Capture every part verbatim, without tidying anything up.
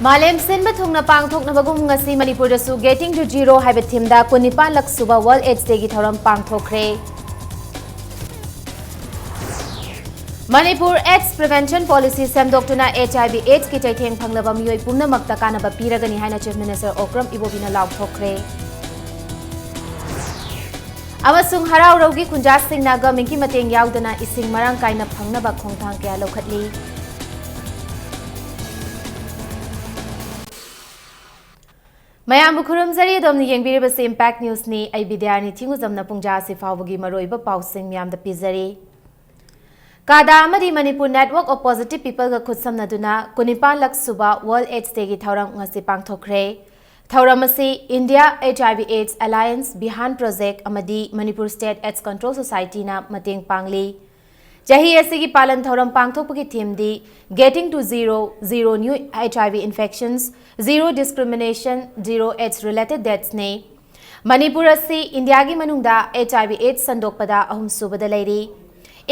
ꯃꯥꯂꯦꯝ ꯁꯤꯟꯕ ꯊꯨꯡꯅ ꯄꯥꯡꯊꯣꯛꯅꯕꯒꯨꯝ ꯉꯁꯤ ꯃꯅꯤꯄꯨꯔꯗꯁꯨ Getting to Zero ꯍꯥꯏꯕ ꯊꯤꯝꯗ ꯀꯨꯟꯅꯤꯄꯥꯟꯂꯛ ꯁꯨꯕ World AIDS Dayꯒꯤ ꯊꯧꯔꯝ ꯄꯥꯡꯊꯣꯛꯈ꯭ꯔꯦ꯫ Manipur AIDS Prevention Policy ꯁꯦꯝꯗꯣꯛꯇꯨꯅ HIV AIDSꯀꯤ ꯆꯩꯊꯦꯡ ꯐꯪꯂꯕ ꯃꯤꯑꯣꯏ ꯄꯨꯝꯅꯃꯛꯇ ꯀꯥꯟꯅꯕ ꯄꯤꯔꯒꯅꯤ ꯍꯥꯏꯅ Chief Minister ꯑꯣꯀ꯭ꯔꯝ ꯏꯕꯣꯕꯤꯅ ꯂꯥꯎꯊꯣꯛꯈ꯭ꯔꯦ꯫ ꯑꯃꯁꯨꯡ ꯍꯔꯥꯎꯔꯧꯒꯤ ꯈꯨꯟꯖꯥꯁꯤꯡꯅ ꯒꯃꯦꯟꯒꯤ ꯃꯇꯦꯡ ꯌꯥꯎꯗꯅ ꯏꯁꯤꯡ ꯃꯔꯥꯡ ꯀꯥꯏꯅ ꯐꯪꯅꯕ ꯈꯣꯡꯊꯥꯡ ꯀꯌꯥ ꯂꯧꯈꯠꯂꯤ꯫ ꯃꯌꯥꯝꯕꯨ ꯈꯨꯔꯨꯝꯖꯔꯤ, ꯑꯗꯣꯝꯅ ꯌꯦꯡꯕꯤꯔꯤꯕꯁꯤ Impact Newsꯅꯤ꯫ ꯑꯩ ꯕꯤꯗ꯭ꯌꯥꯔꯅꯤ ꯊꯤꯡꯉꯨꯖꯝꯅ ꯄꯨꯡꯖꯥ ꯑꯁꯤ ꯐꯥꯎꯕꯒꯤ ꯃꯔꯨꯑꯣꯏꯕ ꯄꯥꯎꯁꯤꯡ ꯃꯌꯥꯝꯗ ꯄꯤꯖꯔꯤ꯫ ꯀꯥꯗꯥ ꯑꯃꯗꯤ ꯃꯅꯤꯄꯨꯔ Network of Positive Peopleꯒ ꯈꯨꯠꯁꯝꯅꯗꯨꯅ ꯀꯨꯟꯅꯤꯄꯥꯟꯂꯛ ꯁꯨꯕ World AIDS Dayꯒꯤ ꯊꯧꯔꯝ ꯉꯁꯤ ꯄꯥꯡꯊꯣꯛꯈ꯭ꯔꯦ꯫ ꯊꯧꯔꯝ ꯑꯁꯤ India HIV AIDS Alliance, ꯕꯤꯍꯥꯟ Project ꯑꯃꯗꯤ ꯃꯅꯤꯄꯨꯔ State AIDS Control Societyꯅ ꯃꯇꯦꯡ ꯄꯥꯡꯂꯤ꯫ ꯆꯍꯤ ꯑꯁꯤꯒꯤ ꯄꯥꯂꯟ ꯊꯧꯔꯝ ꯄꯥꯡꯊꯣꯛꯄꯒꯤ themeꯗꯤ Getting to Zero, Zero New HIV Infections, Zero Discrimination, Zero AIDS Related Deathsꯅꯤ꯫ Manipur ꯑꯁꯤ ꯏꯟꯗꯤꯌꯥꯒꯤ ꯃꯅꯨꯡꯗ HIV AIDS ꯁꯟꯗꯣꯛꯄꯗ ꯑꯍꯨꯝꯁꯨꯕꯗ ꯂꯩꯔꯤ꯫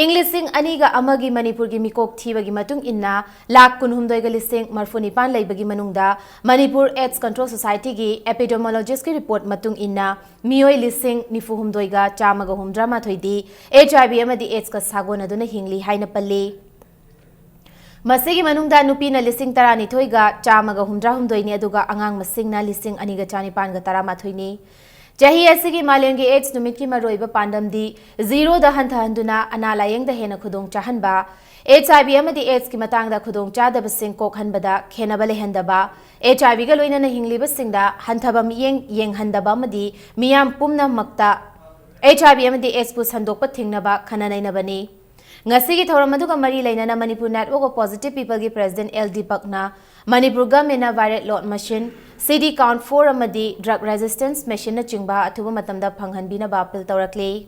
ꯏꯪ ꯂꯤꯁꯤꯡ ꯑꯅꯤꯒ ꯑꯃꯒꯤ ꯃꯅꯤꯄꯨꯔꯒꯤ ꯃꯤꯀꯣꯛ ꯊꯤꯕꯒꯤ ꯃꯇꯨꯡ ꯏꯟꯅ ꯂꯥꯈ ꯀꯨꯟꯍꯨꯝꯗꯣꯏꯒ ꯂꯤꯁꯤꯡ ꯃꯔꯐꯨꯅꯤꯄꯥꯟ ꯂꯩꯕꯒꯤ ꯃꯅꯨꯡꯗ ꯃꯅꯤꯄꯨꯔ AIDS Control Societyꯒꯤ epidemiologistꯀꯤ report ꯃꯇꯨꯡ ꯏꯟꯅ ꯃꯤꯑꯣꯏ ꯂꯤꯁꯤꯡ ꯅꯤꯐꯨꯍꯨꯝꯗꯣꯏꯒ ꯆꯥꯝꯃꯒ ꯍꯨꯝꯗ꯭ꯔꯥꯃꯥꯊꯣꯏꯗꯤ HIV ꯑꯃꯗꯤ AIDSꯀ ꯁꯥꯒꯣꯟꯅꯗꯨꯅ ꯍꯤꯡꯂꯤ ꯍꯥꯏꯅ ꯄꯜꯂꯤ꯫ ꯃꯁꯤꯒꯤ ꯃꯅꯨꯡꯗ ꯅꯨꯄꯤꯅ ꯂꯤꯁꯤꯡ ꯇꯔꯥꯅꯤꯊꯣꯏꯒ ꯆꯥꯝꯃꯒ ꯍꯨꯝꯗ꯭ꯔꯥꯍꯨꯝꯗꯣꯏꯅꯤ, ꯑꯗꯨꯒ ꯑꯉꯥꯡ ꯃꯁꯤꯡꯅ ꯂꯤꯁꯤꯡ ꯑꯅꯤꯒ ꯆꯥꯅꯤꯄꯥꯟꯒ ꯇꯔꯥꯃꯥꯊꯣꯏꯅꯤ꯫ ꯆꯍꯤ ꯑꯁꯤꯒꯤ ꯃꯥꯂꯦꯝꯒꯤ AIDS ꯅꯨꯃꯤꯠꯀꯤ ꯃꯔꯨꯑꯣꯏꯕ ꯄꯥꯟꯗꯝꯗꯤ Zeroꯗ ꯍꯟꯊꯍꯟꯗꯨꯅ ꯑꯅꯥ ꯂꯥꯌꯦꯡꯗ ꯍꯦꯟꯅ ꯈꯨꯗꯣꯡ ꯆꯥꯍꯟꯕ, HIV ꯑꯃꯗꯤ AIDSꯀꯤ ꯃꯇꯥꯡꯗ ꯈꯨꯗꯣꯡ ꯆꯥꯗꯕꯁꯤꯡ ꯀꯣꯛꯍꯟꯕꯗ ꯈꯦꯟꯅꯕ ꯂꯩꯍꯟꯗꯕ, HIVꯒ ꯂꯣꯏꯅꯅ ꯍꯤꯡꯂꯤꯕꯁꯤꯡꯗ ꯍꯟꯊꯕ ꯃꯤꯠꯌꯦꯡ ꯌꯦꯡꯍꯟꯗꯕ ꯑꯃꯗꯤ ꯃꯤꯌꯥꯝ ꯄꯨꯝꯅꯃꯛꯇ HIV ꯑꯃꯗꯤ AIDSꯄꯨ ꯁꯟꯗꯣꯛꯄ ꯊꯤꯡꯅꯕ ꯈꯟꯅ ꯅꯩꯅꯕꯅꯤ꯫ ꯉꯁꯤꯒꯤ ꯊꯧꯔꯝ ꯑꯗꯨꯒ ꯃꯔꯤ ꯂꯩꯅꯅ Manipur Network of Positive Peopleꯒꯤ President L Deepakꯅ Manipur governmentꯅ viral load machine, CD count four ꯑꯃꯗꯤ drug resistance machineꯅꯆꯤꯡꯕ ꯑꯊꯨꯕ ꯃꯇꯝꯗ ꯐꯪꯍꯟꯕꯤꯅꯕ appeal ꯇꯧꯔꯛꯂꯤ꯫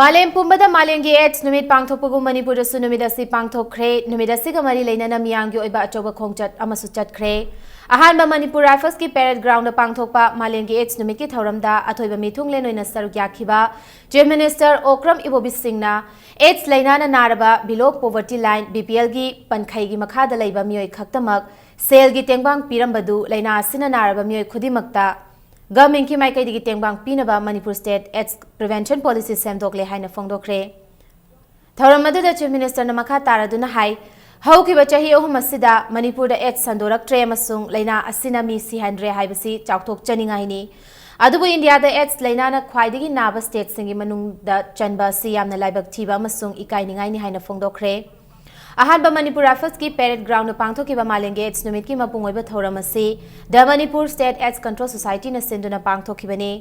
ꯃꯥꯂꯦꯝ ꯄꯨꯝꯕꯗ ꯃꯥꯂꯦꯝꯒꯤ AIDS ꯅꯨꯃꯤꯠ ꯄꯥꯡꯊꯣꯛꯄꯒꯨꯝ ꯃꯅꯤꯄꯨꯔꯗꯁꯨ ꯅꯨꯃꯤꯠ ꯑꯁꯤ ꯄꯥꯡꯊꯣꯛꯈ꯭ꯔꯦ꯫ ꯅꯨꯃꯤꯠ ꯑꯁꯤꯒ ꯃꯔꯤ ꯂꯩꯅꯅ ꯃꯤꯌꯥꯝꯒꯤ ꯑꯣꯏꯕ ꯑꯆꯧꯕ ꯈꯣꯡꯆꯠ ꯑꯃꯁꯨ ꯆꯠꯈ꯭ꯔꯦ꯫ ꯑꯍꯥꯟꯕ ꯃꯅꯤꯄꯨꯔ ꯔꯥꯏꯐꯜꯁꯀꯤ ꯄꯦꯔꯦꯗ ꯒ꯭ꯔꯥꯎꯟꯗ ꯄꯥꯡꯊꯣꯛꯄ ꯃꯥꯂꯦꯝꯒꯤ ꯑꯦꯗꯁ ꯅꯨꯃꯤꯠꯀꯤ ꯊꯧꯔꯝꯗ ꯑꯊꯣꯏꯕ ꯃꯤꯊꯨꯡꯂꯦꯟ ꯑꯣꯏꯅ ꯁꯔꯨꯛ ꯌꯥꯈꯤꯕ ꯆꯤꯐ ꯃꯤꯅꯤꯁꯇꯔ ꯑꯣꯀ꯭ꯔꯝ ꯏꯕꯣꯕꯤ ꯁꯤꯡꯅ ꯑꯦꯗꯁ ꯂꯥꯏꯅꯥꯅ ꯅꯥꯔꯕ below poverty line, BPLꯒꯤ ꯄꯟꯈꯩꯒꯤ ꯃꯈꯥꯗ ꯂꯩꯕ ꯃꯤꯑꯣꯏ ꯈꯛꯇꯃꯛ ꯁꯦꯜꯒꯤ ꯇꯦꯡꯕꯥꯡ ꯄꯤꯔꯝꯕꯗꯨ ꯂꯥꯏꯅꯥ ꯑꯁꯤꯅ ꯅꯥꯔꯕ ꯃꯤꯑꯣꯏ ꯈꯨꯗꯤꯡꯃꯛꯇ ꯒꯚꯔꯟꯃꯦꯟꯠꯀꯤ ꯃꯥꯏꯀꯩꯗꯒꯤ ꯇꯦꯡꯕꯥꯡ ꯄꯤꯅꯕ Manipur state AIDS prevention policy ꯁꯦꯝꯗꯣꯛꯂꯦ ꯍꯥꯏꯅ ꯐꯣꯡꯗꯣꯛꯈ꯭ꯔꯦ꯫ ꯊꯧꯔꯝ ꯑꯗꯨꯗ ꯆꯤꯐ ꯃꯤꯅꯤꯁꯇꯔꯅ ꯃꯈꯥ ꯇꯥꯔꯗꯨꯅ ꯍꯥꯏ, ꯍꯧꯈꯤꯕ ꯆꯍꯤ ꯑꯍꯨꯝ ꯑꯁꯤꯗ ꯃꯅꯤꯄꯨꯔꯗ ꯑꯦꯗꯁ ꯁꯟꯗꯣꯔꯛꯇ꯭ꯔꯦ ꯑꯃꯁꯨꯡ ꯂꯥꯏꯅꯥ ꯑꯁꯤꯅ ꯃꯤ ꯁꯤꯍꯟꯗ꯭ꯔꯦ ꯍꯥꯏꯕꯁꯤ ꯆꯥꯎꯊꯣꯛꯆꯅꯤꯡꯉꯥꯏꯅꯤ꯫ ꯑꯗꯨꯕꯨ ꯏꯟꯗꯤꯌꯥꯗ ꯑꯦꯗꯁ ꯂꯥꯏꯅꯥꯅ ꯈ꯭ꯋꯥꯏꯗꯒꯤ ꯅꯥꯕ ꯁ꯭ꯇꯦꯠꯁꯤꯡꯒꯤ ꯃꯅꯨꯡꯗ ꯆꯟꯕ ꯑꯁꯤ ꯌꯥꯝꯅ ꯂꯥꯏꯕꯛ ꯊꯤꯕ ꯑꯃꯁꯨꯡ ꯏꯀꯥꯏꯅꯤꯡꯉꯥꯏꯅꯤ ꯍꯥꯏꯅ ꯐꯣꯡꯗꯣꯛꯈ꯭ꯔꯦ꯫ ꯑꯍꯥꯟꯕ ꯃꯅꯤꯄꯨꯔ ꯔꯥꯏꯐꯜꯁꯀꯤ ꯄꯦꯔꯦꯗ ꯒ꯭ꯔꯥꯎꯟꯗ ꯄꯥꯡꯊꯣꯛꯈꯤꯕ ꯃꯥꯂꯦꯝꯒꯤ ꯑꯦꯗꯁ ꯅꯨꯃꯤꯠꯀꯤ ꯃꯄꯨꯡ ꯑꯣꯏꯕ ꯊꯧꯔꯝ ꯑꯁꯤ The Manipur State AIDS Control Societyꯅ ꯁꯤꯟꯗꯨꯅ ꯄꯥꯡꯊꯣꯛꯈꯤꯕꯅꯤ꯫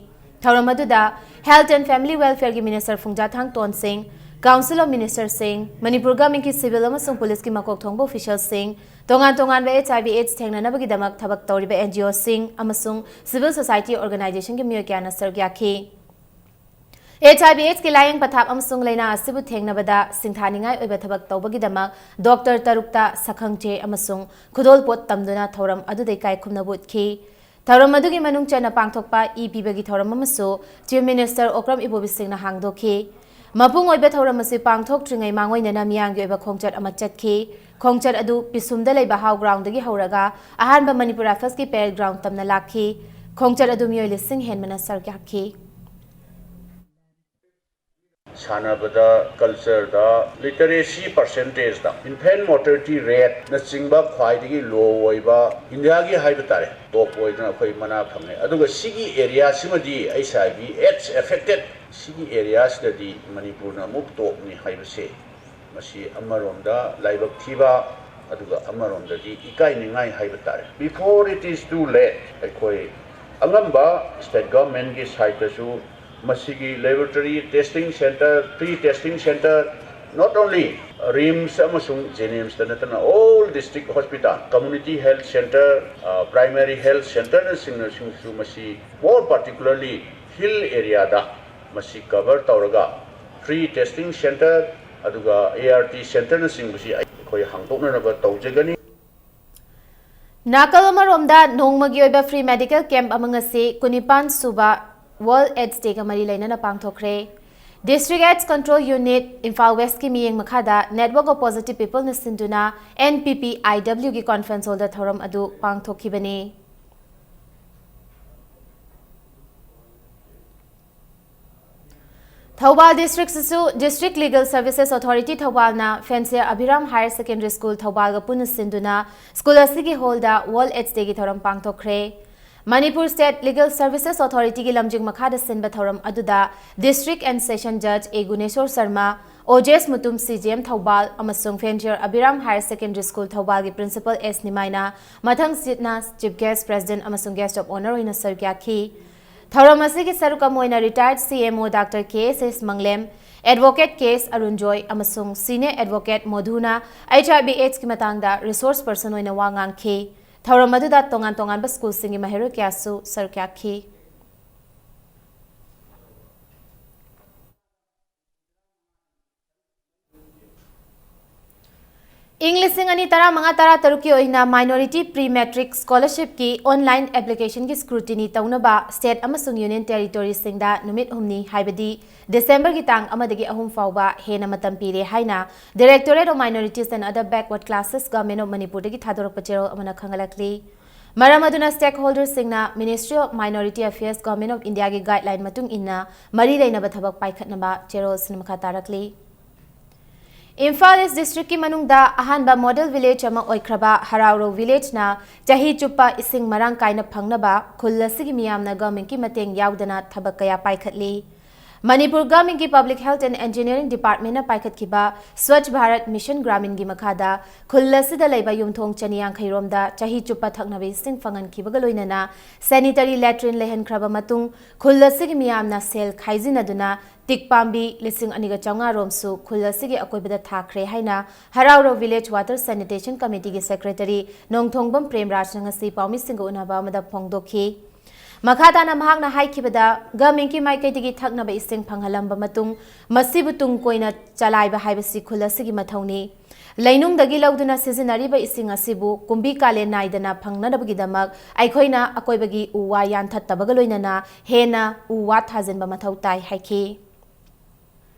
ꯊꯧꯔꯝ ꯑꯗꯨꯗ Health and Family Welfareꯒꯤ ꯃꯤꯅꯤꯁꯇꯔ ꯐꯨꯡꯖꯥꯊꯥꯡ ꯇꯣꯟꯁꯤꯡ, Council of Ministerꯁꯤꯡ, ꯃꯅꯤꯄꯨꯔ ꯒꯚꯔꯟꯃꯦꯟꯠꯀꯤ ꯁꯤꯚꯤꯜ ꯑꯃꯁꯨꯡ ꯄꯨꯂꯤꯁꯀꯤ ꯃꯀꯣꯛ ꯊꯣꯡꯕ ꯑꯣꯐꯤꯁꯤꯌꯦꯜꯁꯤꯡ, ꯇꯣꯉꯥꯟ ꯇꯣꯉꯥꯟꯕ HIV AIDS ꯊꯦꯡꯅꯅꯕꯒꯤꯗꯃꯛ ꯊꯕꯛ ꯇꯧꯔꯤꯕ NGOꯁꯤꯡ ꯑꯃꯁꯨꯡ civil society organizationꯒꯤ ꯃꯤꯑꯣꯏ ꯀꯌꯥꯅ ꯁꯔꯨꯛ ꯌꯥꯈꯤ꯫ HIV AIDSꯀꯤ ꯂꯥꯌꯦꯡ ꯄꯊꯥꯞ ꯑꯃꯁꯨꯡ ꯂꯥꯏꯅꯥ ꯑꯁꯤꯕꯨ ꯊꯦꯡꯅꯕꯗ ꯁꯤꯡꯊꯥꯅꯤꯡꯉꯥꯏ ꯑꯣꯏꯕ ꯊꯕꯛ ꯇꯧꯕꯒꯤꯗꯃꯛ ꯗꯣꯛꯇꯔ ꯇꯔꯨꯛꯇ ꯁꯛꯈꯪꯆꯦ ꯑꯃꯁꯨꯡ ꯈꯨꯗꯣꯜꯄꯣꯠ ꯇꯝꯗꯨꯅ ꯊꯧꯔꯝ ꯑꯗꯨꯗ ꯏꯀꯥꯏ ꯈꯨꯝꯅꯕ ꯎꯠꯈꯤ꯫ ꯊꯧꯔꯝ ꯑꯗꯨꯒꯤ ꯃꯅꯨꯡ ꯆꯟꯅ ꯄꯥꯡꯊꯣꯛꯄ ꯏ ꯄꯤꯕꯒꯤ ꯊꯧꯔꯝ ꯑꯃꯁꯨ ꯆꯤꯐ ꯃꯤꯅꯤꯁꯇꯔ ꯑꯣꯀ꯭ꯔꯝ ꯏꯕꯣꯕꯤ ꯁꯤꯡꯅ ꯍꯥꯡꯗꯣꯛꯈꯤ꯫ ꯃꯄꯨꯡ ꯑꯣꯏꯕ ꯊꯧꯔꯝ ꯑꯁꯤ ꯄꯥꯡꯊꯣꯛꯇ꯭ꯔꯤꯉꯩ ꯃꯥꯡꯑꯣꯏꯅꯅ ꯃꯤꯌꯥꯝꯒꯤ ꯑꯣꯏꯕ ꯈꯣꯡꯆꯠ ꯑꯃ ꯆꯠꯈꯤ꯫ ꯈꯣꯡꯆꯠ ꯑꯗꯨ ꯄꯤꯁꯨꯝꯗ ꯂꯩꯕ ꯍꯥꯎ ꯒ꯭ꯔꯥꯎꯟꯗꯒꯤ ꯍꯧꯔꯒ ꯑꯍꯥꯟꯕ ꯃꯅꯤꯄꯨꯔ ꯔꯥꯏꯐꯜꯁꯀꯤ ꯄꯦꯔꯦꯗ ꯒ꯭ꯔꯥꯎꯟ ꯇꯝꯅ ꯂꯥꯛꯈꯤ꯫ ꯈꯣꯡꯆꯠ ꯑꯗꯨ ꯃꯤꯑꯣꯏ ꯂꯤꯁꯤꯡ ꯍꯦꯟꯕꯅ ꯁꯔꯨꯛ ꯌꯥꯈꯤ꯫ ꯁꯥꯟꯅꯕꯗ, ꯀꯜꯆꯔꯗ, ꯂꯤꯇꯔꯦꯁꯤ ꯄꯥꯔꯁꯦꯟꯇꯦꯖꯇ, ꯏꯟꯐꯦꯟ ꯃꯣꯔꯇꯦꯂꯤꯇꯤ ꯔꯦꯠꯅꯆꯤꯡꯕ ꯈ꯭ꯋꯥꯏꯗꯒꯤ ꯂꯣ ꯑꯣꯏꯕ ꯏꯟꯗꯤꯌꯥꯒꯤ ꯍꯥꯏꯕ ꯇꯥꯔꯦ, ꯇꯣꯞ ꯑꯣꯏꯗꯅ ꯑꯩꯈꯣꯏ ꯃꯅꯥ ꯐꯪꯉꯦ꯫ ꯑꯗꯨꯒ ꯁꯤꯒꯤ ꯑꯦꯔꯤꯌꯥꯁꯤꯃꯗꯤ HIV AIDS affected, ꯁꯤꯒꯤ ꯑꯦꯔꯤꯌꯥꯁꯤꯗꯗꯤ ꯃꯅꯤꯄꯨꯔꯅ ꯑꯃꯨꯛ ꯇꯣꯞꯅꯤ ꯍꯥꯏꯕꯁꯦ, ꯃꯁꯤ ꯑꯃꯔꯣꯝꯗ ꯂꯥꯏꯕꯛ ꯊꯤꯕ, ꯑꯗꯨꯒ ꯑꯃꯔꯣꯝꯗꯗꯤ ꯏꯀꯥꯏꯅꯤꯡꯉꯥꯏ ꯍꯥꯏꯕ ꯇꯥꯔꯦ꯫ Before it is too late, ꯑꯩꯈꯣꯏ ꯑꯉꯝꯕ ꯁ꯭ꯇꯦꯠ ꯒꯚꯔꯟꯃꯦꯟꯠꯀꯤ ꯁꯥꯏꯠꯇꯁꯨ ꯃꯁꯤꯒꯤ laboratory testing centre, free testing centre, not only RIMS ꯑꯃꯁꯨꯡ JNIMSꯇ ꯅꯠꯇꯅ all district hospital, community health centre, primary health centreꯅꯆꯤꯡꯕꯁꯤꯡꯁꯨ ꯃꯁꯤ more particularly hill areaꯗ ꯃꯁꯤ cover ꯇꯧꯔꯒ free testing centre ꯑꯗꯨꯒ ART centreꯅꯆꯤꯡꯕꯁꯤ ꯑꯩꯈꯣꯏ ꯍꯥꯡꯗꯣꯛꯅꯅꯕ ꯇꯧꯖꯒꯅꯤ꯫ ꯅꯥꯀꯜ ꯑꯃꯔꯣꯝꯗ ꯅꯣꯡꯃꯒꯤ ꯑꯣꯏꯕ free medical camp ꯑꯃ ꯉꯁꯤ ꯀꯨꯟꯅꯤꯄꯥꯟ ꯁꯨꯕ World AIDS Dayꯒ ꯃꯔꯤ ꯂꯩꯅꯅ ꯄꯥꯡꯊꯣꯛꯈ꯭ꯔꯦ꯫ District AIDS Control Unit, Imphal Westꯀꯤ ꯃꯤꯠꯌꯦꯡ ꯃꯈꯥꯗ Network of Positive Peopleꯅ ꯁꯤꯟꯗꯨꯅ N P P I Wꯒꯤ conference hallꯗ ꯊꯧꯔꯝ ꯑꯗꯨ ꯄꯥꯡꯊꯣꯛꯈꯤꯕꯅꯤ꯫ ꯊꯧꯕꯥꯜ districtꯁꯤꯁꯨ District Legal Services Authority ꯊꯧꯕꯥꯜꯅ ꯐꯦꯟꯁꯤꯌꯔ ꯑꯚꯤꯔꯥꯝ Higher Secondary School ꯊꯧꯕꯥꯜꯒ ꯄꯨꯟꯅ ꯁꯤꯟꯗꯨꯅ school ꯑꯁꯤꯒꯤ hallꯗ World AIDS Dayꯒꯤ ꯊꯧꯔꯝ ꯄꯥꯡꯊꯣꯛꯈ꯭ꯔꯦ꯫ Manipur State Legal Services Authorityꯒꯤ ꯂꯝꯖꯤꯡ ꯃꯈꯥꯗ ꯁꯤꯟꯕ ꯊꯧꯔꯝ ꯑꯗꯨꯗ District and Session Judge A Guneshor Sharma, ꯑꯣꯖꯦꯁ Mutum C J M Thoubal ꯑꯃꯁꯨꯡ ꯐꯦꯟꯁꯤꯌꯔ ꯑꯚꯤꯔꯥꯝ Higher Secondary School ꯊꯧꯕꯥꯜꯒꯤ Principal S ꯅꯤꯃꯥꯏꯅ ꯃꯊꯪꯁꯤꯠꯅ Chief Guest, President ꯑꯃꯁꯨꯡ Guest of Honour ꯑꯣꯏꯅ ꯁꯔꯨꯛ ꯌꯥꯈꯤ꯫ ꯊꯧꯔꯝ ꯑꯁꯤꯒꯤ ꯁꯔꯨꯛ ꯑꯃ ꯑꯣꯏꯅ retired C M O Doctor K S S ꯃꯪꯂꯦꯝ, Advocate K S ꯑꯔꯨꯟꯖꯣꯏ ꯑꯃꯁꯨꯡ Senior Advocate ꯃꯣꯙꯨꯅ H I V AIDS ꯀꯤ ꯃꯇꯥꯡꯗ resource person ꯑꯣꯏꯅ ꯋꯥ ꯉꯥꯡꯈꯤ꯫ ꯊꯧꯔꯝ ꯑꯗꯨꯗ ꯇꯣꯉꯥꯟ ꯇꯣꯉꯥꯟꯕ schoolꯁꯤꯡꯒꯤ ꯃꯍꯩꯔꯣꯏ ꯀꯌꯥꯁꯨ ꯁꯔꯨꯛ ꯌꯥꯈꯤ꯫ ꯏꯪ ꯂꯤꯁꯤꯡ ꯑꯅꯤ ꯇꯔꯥꯃꯉꯥ ꯇꯔꯥꯇꯔꯨꯛꯀꯤ ꯑꯣꯏꯅ Minority Pre-Matric Scholarshipꯀꯤ online applicationꯒꯤ scrutiny ꯇꯧꯅꯕ state ꯑꯃꯁꯨꯡ union territoryꯁꯤꯡꯗ ꯅꯨꯃꯤꯠ ꯍꯨꯝꯅꯤ, ꯍꯥꯏꯕꯗꯤ Decemberꯒꯤ ꯇꯥꯡ ꯑꯃꯗꯒꯤ ꯑꯍꯨꯝ ꯐꯥꯎꯕ ꯍꯦꯟꯅ ꯃꯇꯝ ꯄꯤꯔꯦ ꯍꯥꯏꯅ Directorate of Minorities and Other Backward Classes, Government of Manipurꯗꯒꯤ ꯊꯥꯗꯣꯔꯛꯄ ꯆꯦꯔꯣꯜ ꯑꯃꯅ ꯈꯪꯍꯜꯂꯛꯂꯤ꯫ ꯃꯔꯝ ꯑꯗꯨꯅ stakeholderꯁꯤꯡꯅ Ministry of Minority Affairs, Government of Indiaꯒꯤ guideline ꯃꯇꯨꯡ ꯏꯟꯅ ꯃꯔꯤ ꯂꯩꯅꯕ ꯊꯕꯛ ꯄꯥꯏꯈꯠꯅꯕ ꯆꯦꯔꯣꯜꯁꯤꯅ ꯃꯈꯥ ꯇꯥꯔꯛꯂꯤ꯫ ꯏꯝꯐꯥꯜ East Districtꯀꯤ ꯃꯅꯨꯡꯗ ꯑꯍꯥꯟꯕ model village ꯑꯃ ꯑꯣꯏꯈ꯭ꯔꯕ ꯍꯔꯥꯎꯔꯧ Villageꯅ ꯆꯍꯤ ꯆꯨꯞꯄ ꯏꯁꯤꯡ ꯃꯔꯥꯡ ꯀꯥꯏꯅ ꯐꯪꯅꯕ ꯈꯨꯜ ꯑꯁꯤꯒꯤ ꯃꯤꯌꯥꯝꯅ governmentꯀꯤ ꯃꯇꯦꯡ ꯌꯥꯎꯗꯅ ꯊꯕꯛ ꯀꯌꯥ ꯄꯥꯏꯈꯠꯂꯤ꯫ Manipur governmentꯀꯤ Public Health and Engineering Departmentꯅ ꯄꯥꯏꯈꯠꯈꯤꯕ Swachh Bharat Mission Graminꯒꯤ ꯃꯈꯥꯗ ꯈꯨꯜ ꯑꯁꯤꯗ ꯂꯩꯕ ꯌꯨꯝꯊꯣꯡ ꯆꯅꯤ ꯌꯥꯡꯈꯩ ꯔꯣꯝꯗ ꯆꯍꯤ ꯆꯨꯞꯄ ꯊꯛꯅꯕ ꯏꯁꯤꯡ ꯐꯪꯍꯟꯈꯤꯕꯒ ꯂꯣꯏꯅꯅ sanitary latrine ꯂꯩꯍꯟꯈ꯭ꯔꯕ ꯃꯇꯨꯡ, ꯈꯨꯜ ꯑꯁꯤꯒꯤ ꯃꯤꯌꯥꯝꯅ ꯁꯦꯜ ꯈꯥꯏꯖꯤꯟꯅꯗꯨꯅ ꯇꯤꯛ ꯄꯥꯝꯕꯤ ꯂꯤꯁꯤꯡ ꯑꯅꯤꯒ ꯆꯥꯝꯃꯉꯥ ꯔꯣꯝꯁꯨ ꯈꯨꯜ ꯑꯁꯤꯒꯤ ꯑꯀꯣꯏꯕꯗ ꯊꯥꯈ꯭ꯔꯦ ꯍꯥꯏꯅ ꯍꯔꯥꯎꯔꯧ Village Water Sanitation Committeeꯒꯤ Secretary ꯅꯣꯡꯊꯣꯡꯕꯝ ꯄ꯭ꯔꯦꯝꯔꯥꯖꯅ ꯉꯁꯤ ꯄꯥꯎꯃꯤꯁꯤꯡꯒ ꯎꯅꯕ ꯑꯃꯗ ꯐꯣꯡꯗꯣꯛꯈꯤ꯫ ꯃꯈꯥ ꯇꯥꯅ ꯃꯍꯥꯛꯅ ꯍꯥꯏꯈꯤꯕꯗ, governmentꯀꯤ ꯃꯥꯏꯀꯩꯗꯒꯤ ꯊꯛꯅꯕ ꯏꯁꯤꯡ ꯐꯪꯍꯜꯂꯝꯕ ꯃꯇꯨꯡ, ꯃꯁꯤꯕꯨ ꯇꯨꯡ ꯀꯣꯏꯅ ꯆꯂꯥꯏꯕ ꯍꯥꯏꯕꯁꯤ ꯈꯨꯜ ꯑꯁꯤꯒꯤ ꯃꯊꯧꯅꯤ꯫ ꯂꯩꯅꯨꯡꯗꯒꯤ ꯂꯧꯗꯨꯅ ꯁꯤꯖꯤꯟꯅꯔꯤꯕ ꯏꯁꯤꯡ ꯑꯁꯤꯕꯨ ꯀꯨꯝꯕꯤ ꯀꯥꯂꯦꯟ ꯅꯥꯏꯗꯅ ꯐꯪꯅꯅꯕꯒꯤꯗꯃꯛ ꯑꯩꯈꯣꯏꯅ ꯑꯀꯣꯏꯕꯒꯤ ꯎ ꯋꯥ ꯌꯥꯟꯊꯠꯇꯕꯒ ꯂꯣꯏꯅꯅ ꯍꯦꯟꯅ ꯎ ꯋꯥ ꯊꯥꯖꯤꯟꯕ ꯃꯊꯧ ꯇꯥꯏ ꯍꯥꯏꯈꯤ꯫